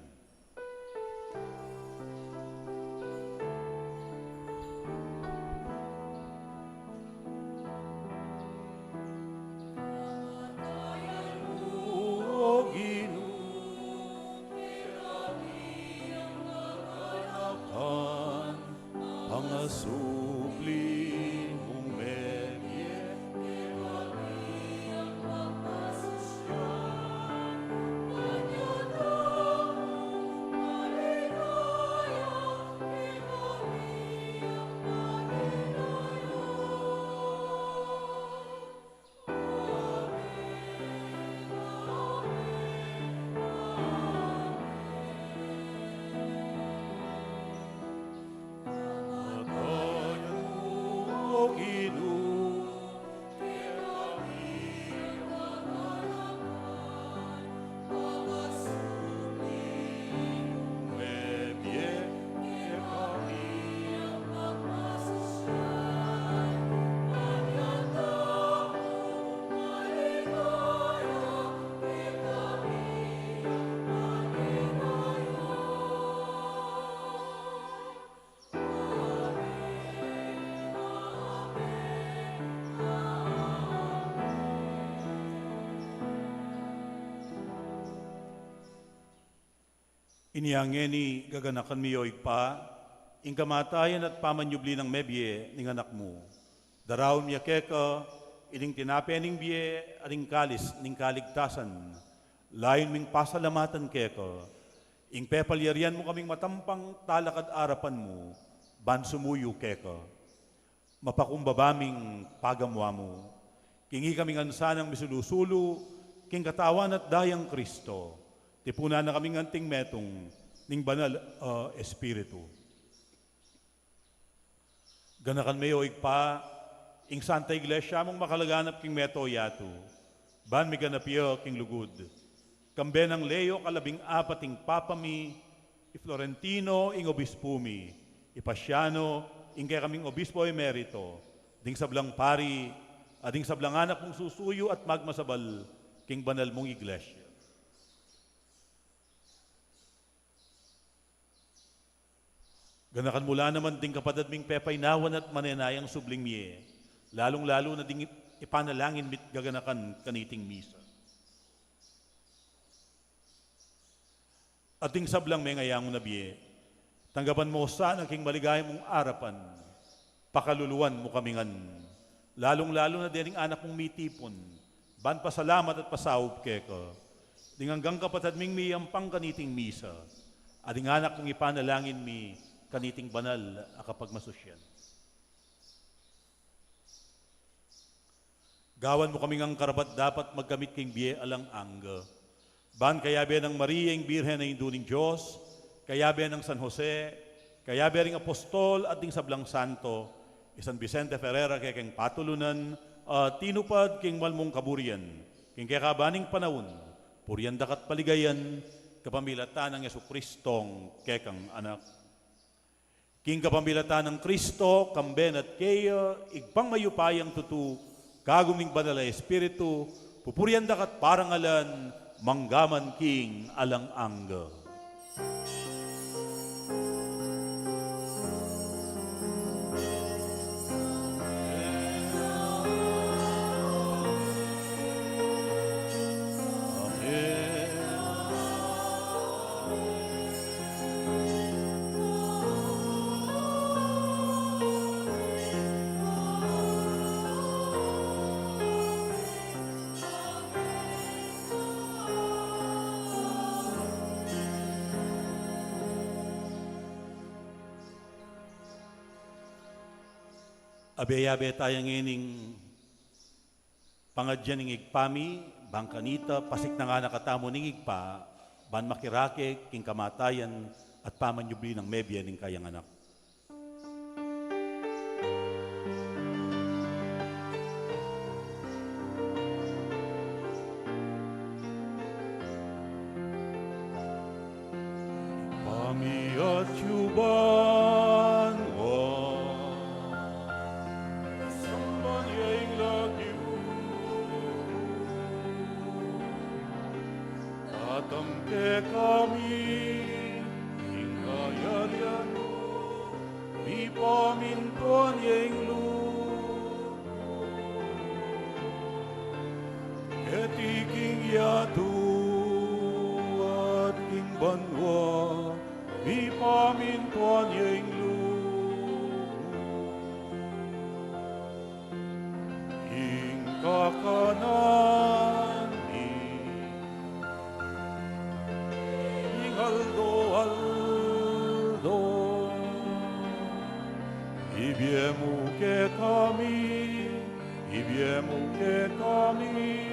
O Ginu, kekami ing kaganakan, pangasubli mung mebie kekami ing pagmasusyan. Inya ngeni, gaganakan mi, o Ibpa, ing kamatayan at pamanyubli nang mebie ning Anak mu. Daraun mi ya keka ining tinape ning bie at ing kalis ning kaligtasan. Layun ming pasalamatan keka ing pepalyarian mu kaming matampang talakad arapan mu ban sumuyu keka. Mapakumbaba ming pagamu-amu king ikami ngan sanang misulu-sulu king katawan at dayang Kristo. Tipunan na kaming anting metung ning Banal a Espiritu. Ganakan me, o Ibpa, ing Santa Iglesia mung makalaganap king mabilug a yatu, ban miganap ya king lugud. Kambe nang Leo kalabing apat ing Papa mi, i Florentino ing Obispu mi, i Paciano ing kekaming Obispo Emerito, ding sablang pari, at ding sablang anak mung susuyu at magmasabal king banal mung Iglesia. Ganakan mu la naman ding kapatad ming pepainawan at manenayang subling mie, lalung-lalu na ding ipanalangin mi't gaganakan kaniting misa. At ding sablang mengayangu na bie, tanggapan mu sana king maligaya mung arapan. Pakaluluan mu kami ngan, lalung-lalu na dening anak mung mitipun ban pasalamat at pasaup keka, ding anggang kapatad ming miyampang kaniting misa, at ding anak mung ipanalangin mi kaniting banal a kapagmasusyan. Gawan mu kami ngang karapat-dapat magkamit king bie alang angga, ban kayabe nang Maria ing Birhen a Indu ning Dios, kayabe nang San Jose, kayabe ring apostol at ding sablang santo, i San Vicente Ferrer a kekeng patulunan, a tinupad king mal mung kaburian king kekaban ning panaun, purian da ka't paligayan kapamilatan nang Jesucristong kekang Anak. King kapamilatan nang Kristo, kambe na at keya, Ibpang mayupayang tutu, kagum ning Banal a Espiritu, pupurian da ka't parangalan mangga man king alang angga. Abe-abe taya ngening pangadyan ning Ibpa mi, bang kanita, pasiknangan na katamu ning Ibpa, ban makirake king kamatayan at pamanyubli nang mebie ning kayang Anak. Ibpa mi atiu banua, samban ya ing lagyu mu, datang kekami ing kayarian mu, mipamintuan ya ing lub mu keti king yatu at king banua, mipamintuan ya ing lub mu. Ing kakanan mi king aldo-aldo ibie mu kekami, ibie mu kekami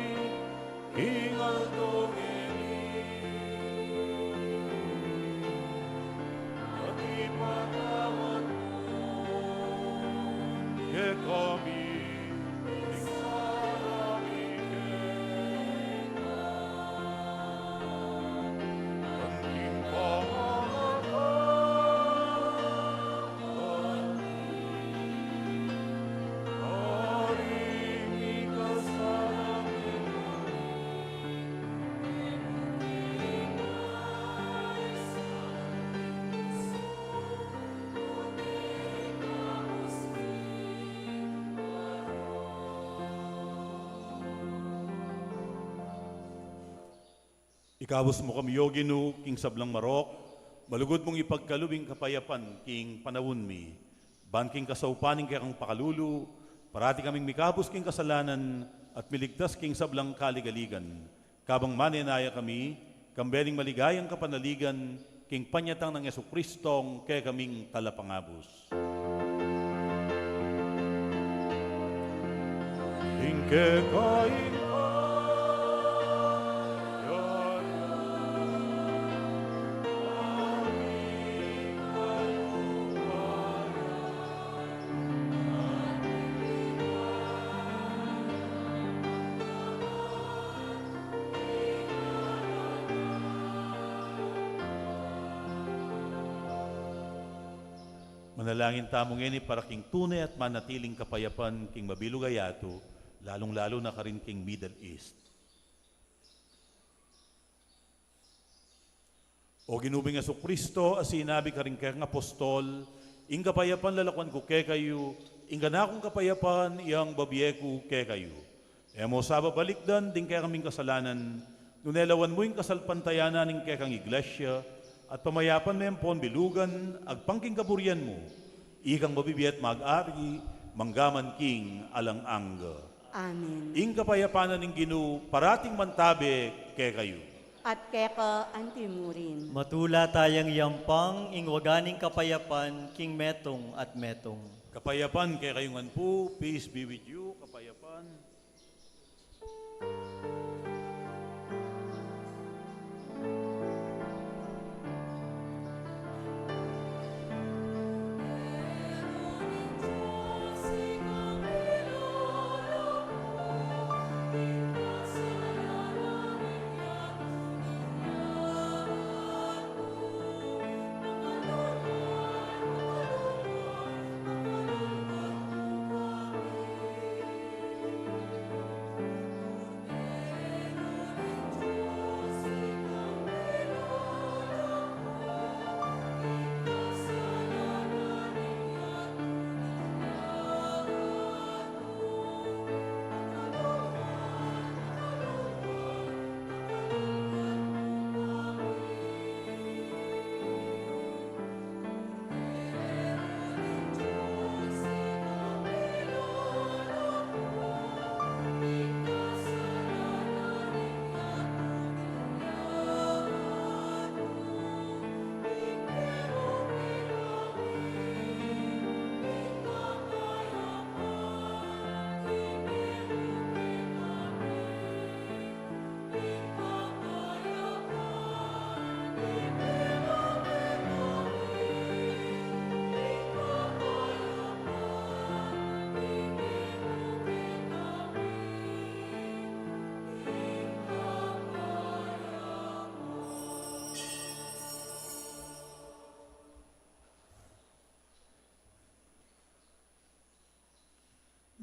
king aldo ngeni, at ipatawad mu kekami ing sala mi keka, anti ing pamagkakasala mi, karing mikasala kekami. Ikabus mu kami, O Ginu, king sablang marok, malugud mung ipagkalub ing kapayapan king panaun mi. Ban king kasaupan ning kekang pakalulu, parati kaming mikabus king kasalanan at miligtas king sablang kaligaligan. Kabang manenaya kami, kambe ning maligayang kapanaligan, king panyatang nang Jesucristong kekaming Talapangabus. Ing keka ing kayarian, Manalangin tamu ngeni para king tune at manatiling kapayapan king mabilug a yatu, lalung-lalu na karin king Middle East. O Ginu ming Jesucristo, a sinabi karing kekang apostol, "Ing kapayapan lalakuan ku kekayu, ing kanakung kapayapan yang babie ku kekayu." E mu sa babalikdan ding kekaming kasalanan, nune lawan mu ing kasalpantayanan ning kekang Iglesia, at pamayapan me ampon bilugan, agpang king kaburian mu, ikang mabibie at mag-ari, mangga man king alang angga. Amen. Ing kapayapan na ning Ginu, parating mantabe kekayu. At keka antimurin. Matula tayang yampang ing waga ning kapayapan king metung at metung. Kapayapan kekayu ngan pu, peace be with you, kapayapan.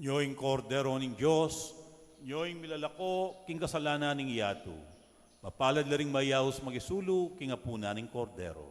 Nyo ing Kordero ning Dios, nyo ing milalako king kasalanan ning yatu. Mapalad la ring mayaus makisulu king apunan ning Kordero.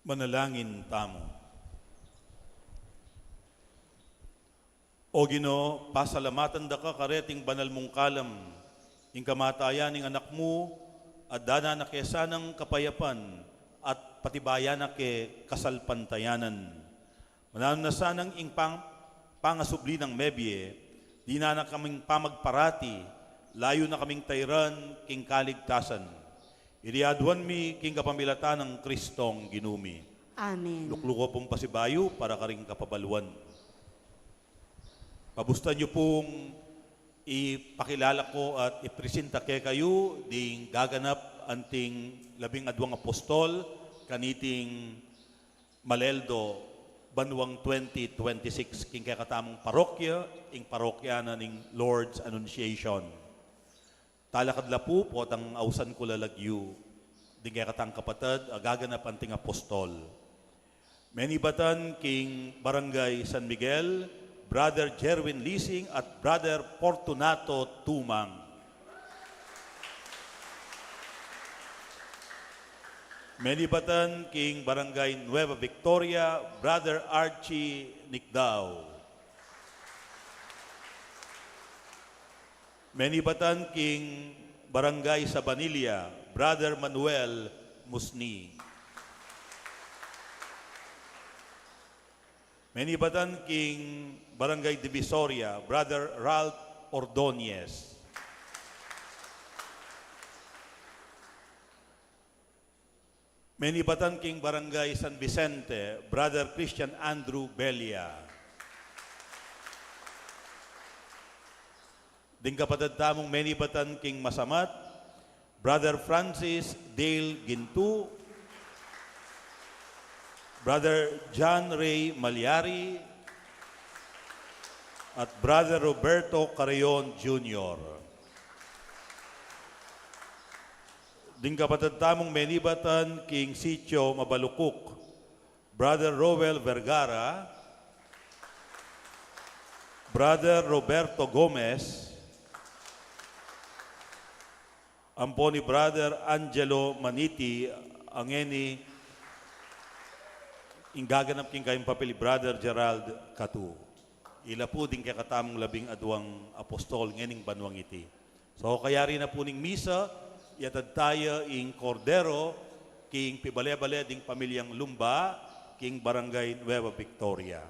Manalangin tamu. O Ginu, pasalamatan da ka kareting banal mung kalam, ing kamatayan ning Anak mu, adana na ke sanang kapayapan at patibayan na ke kasalpantayanan. Mananu na sanang ing pang-, pangasubli nang mebie, dinan na kaming pamagparati, layu na kaming tairan king kaligtasan. Iti aduan mi king kapamilatan nang Kristong Ginu mi. Amen. Lukluku pung pasibayu para karing kapabaluan. Pabustan yu pung ipakilala ku at ipresinta kekayu ding gaganap anting labing adwang apostol kaniting Maleldo, banuang twenty twenty-six, king kekatamung parokya, ing parokya na ning Lord's Annunciation. Talakad la pu, potang ausan ku la lagyu ding kekatang kapatad a gaganap anting apostol. Menibatan king Barangay San Miguel, Brother Jerwin Lising at Brother Fortunato Tumang. Menibatan king Barangay Nueva Victoria, Brother Archie Nicdao. Menibatan king Barangay Sabanilla, Brother Manuel Musni. Menibatan king Barangay Divisoria, Brother Ralph Ordonez. Menibatan king Barangay San Vicente, Brother Christian Andrew Belia. Ding kapatad tamung menibatan king Masamat, Brother Francis Dale Gintu, Brother John Ray Malyari, at Brother Roberto Carreon Junior. Ding kapatad tamung menibatan king Sitio Mabalukuk, Brother Roel Vergara, Brother Roberto Gomez, ampo ni Brother Angelo Maniti, a ngeni ing gaganap king kayang papel i Brother Gerald Catu. Ila pu ding kekatamung labing adwang apostol ngening banuang iti. So, kayari na pu ning misa, iatad taya ing kordero king pibale-bale ding pamilyang Lumba king Barangay Nueva Victoria.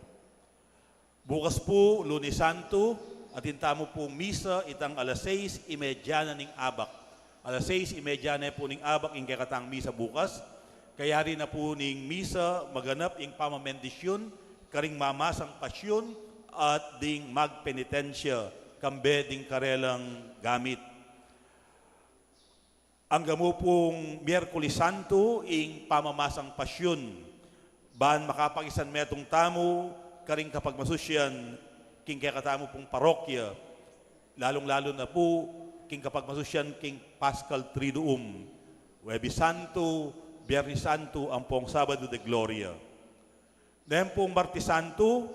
Bukas pu, Lunes Santo, atin tamu pung misa itang alas sais y media na ning abak. Alas sais y media na pu ning abak ing kekatang misa bukas. Kayari na pu ning misa maganap ing pamamendisyun karing mamasang pasyun at ding magpenitensya kambe ding karelang gamit. Angga mu pung Miyerkules Santo ing pamamasang pasyun, ban makapakisan metung tamu karing kapagmasusyan king kekatamu pung parokya, lalung-lalu na pu king kapagmasusyan king Paschal Triduum, Huwebes Santo, Biyernes Santo, ampong Sabado de Gloria. Neng pung Martes Santo,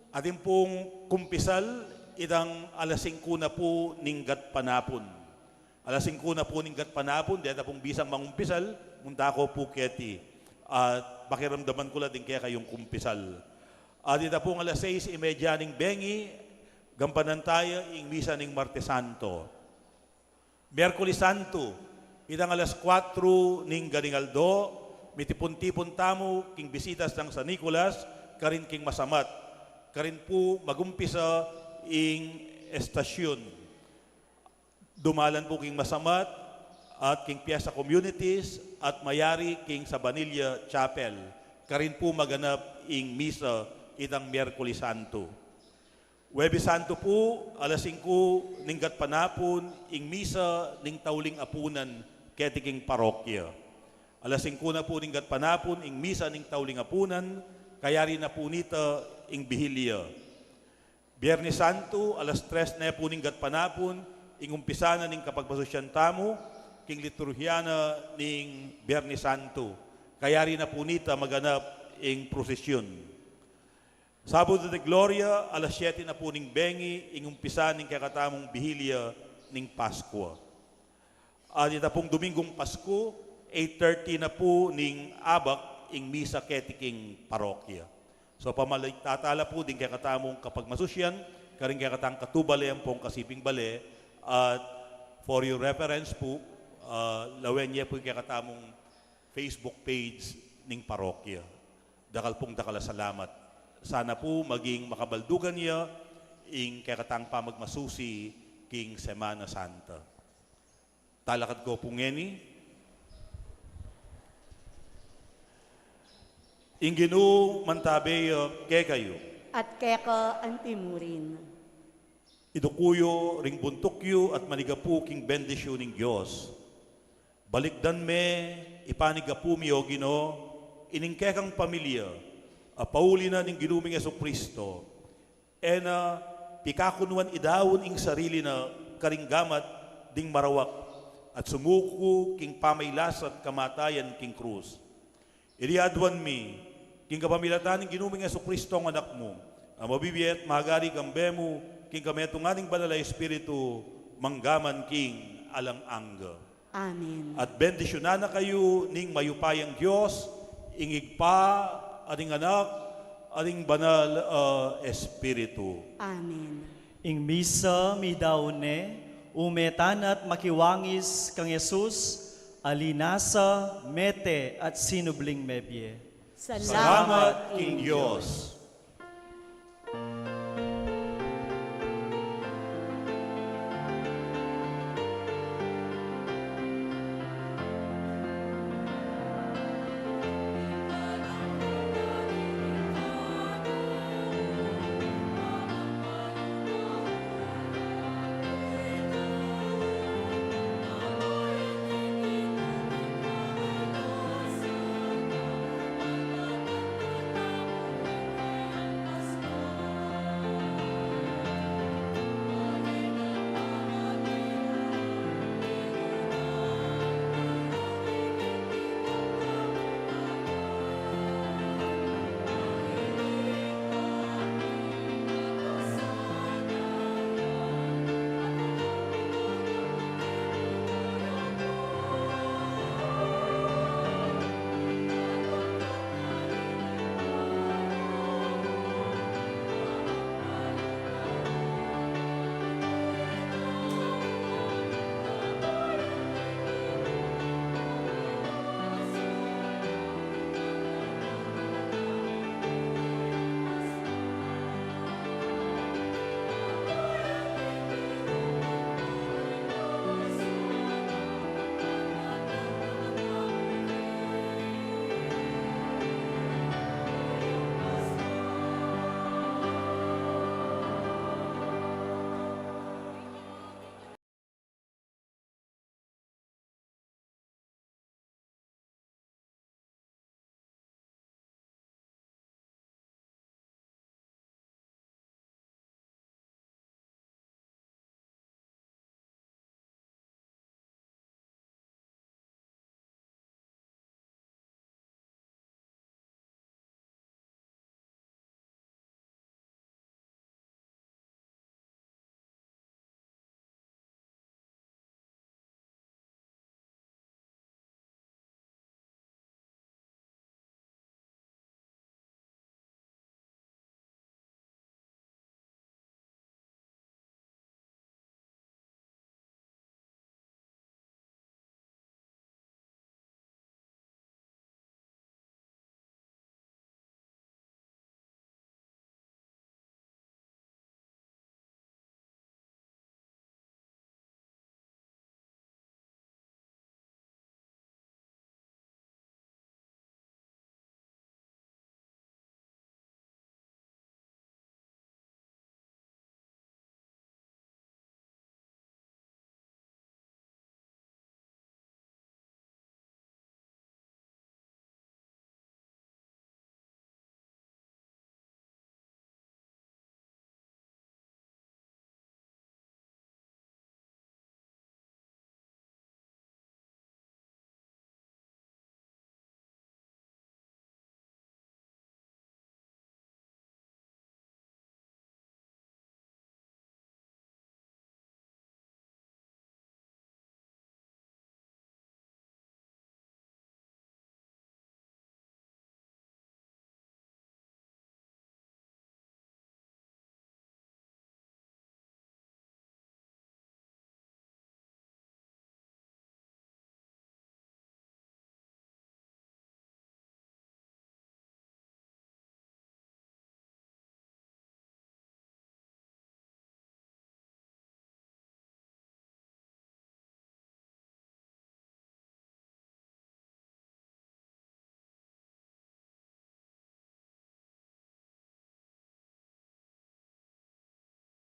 atin pung kumpisal, itang alas singku na pu ning gatpanapun. Alas singku na pu ning gatpanapun, deta pung bisang mangumpisal, munta ko pu keti. At pakiramdaman ku la ding kekayung kumpisal. At ita pung alas sais y media ning bengi, gampanan taya ing misa ning Martes Santo. Miyerkules Santo, itang alas kuatro ning galingaldo, mitipun-tipun tamu king bisitas nang San Nicolas, karin king Masamat. Karin pu magumpisa ing estasyun. Dumalan pu king Masamat at king Fiesta Communities at mayari king Sabanilla Chapel. Karin pu maganap ing misa itang Miyerkules Santo. Huwebes Santo pu, alas singku ning gatpanapun, ing misa ning tauling apunan keti king parokya. Alas singku na pu ning gatpanapun, ing misa ning tauling apunan, kayari na pu nita ing bihilya. Biyernes Santo, alas tres na pu ning gatpanapun, ing umpisa na ning kapagmasusyan tamu, king liturhiya na ning Biyernes Santo. Kayari na pu nita maganap ing prosesyun. Sabado de Gloria, alas siyete na pu ning bengi, ing umpisa ning kekatamung bihilya ning Paskua. At ita pung Domingong Pasko, eight thirty na pu ning abak, ing misa keti king parokya. So, pamaliktad tala pu ding kekatamung kapagmasusyan, karing kekatang katubale ampong kasiping bale, at for your reference pu, ah, lawen ye pu ing kekatamung Facebook page ning parokya. Dakal pung dakal a salamat. Sana pu maging makabaldugan ya ing kekatang pamagmasusi king Semana Santa. Talakad ko pu ngeni. Ing Ginu mantabe ya kekayu. At keka antimurin. Iduku yu ring buntuk yu at manigapu king bendisyun ning Dios. Balikdan me, ipanigapu mi, O Ginu, ining kekang pamilya a pauli na ning Ginu ming Jesucristo. E na pikakunuan idaun ing sarili na karing gamat ding marawak at sumuku king pamailas at kamatayan king krus. Iti aduan mi, king kapamilatan ning Ginu ming Jesucristo a Anak mu, a mabibie at magari kambe mu, king kametungan ning Banal a Espiritu, mangga man king alang angga. Amen. At bendisyunan na kayu ning mayupayang Dios, ing Ibpa, at ing Anak, at ing Banal a Espiritu. Amen. Ing misa midaun ne, ume tana at makiwangis kang Jesus, a linasa, mete, at sinubling mebie. Salamat king Dios.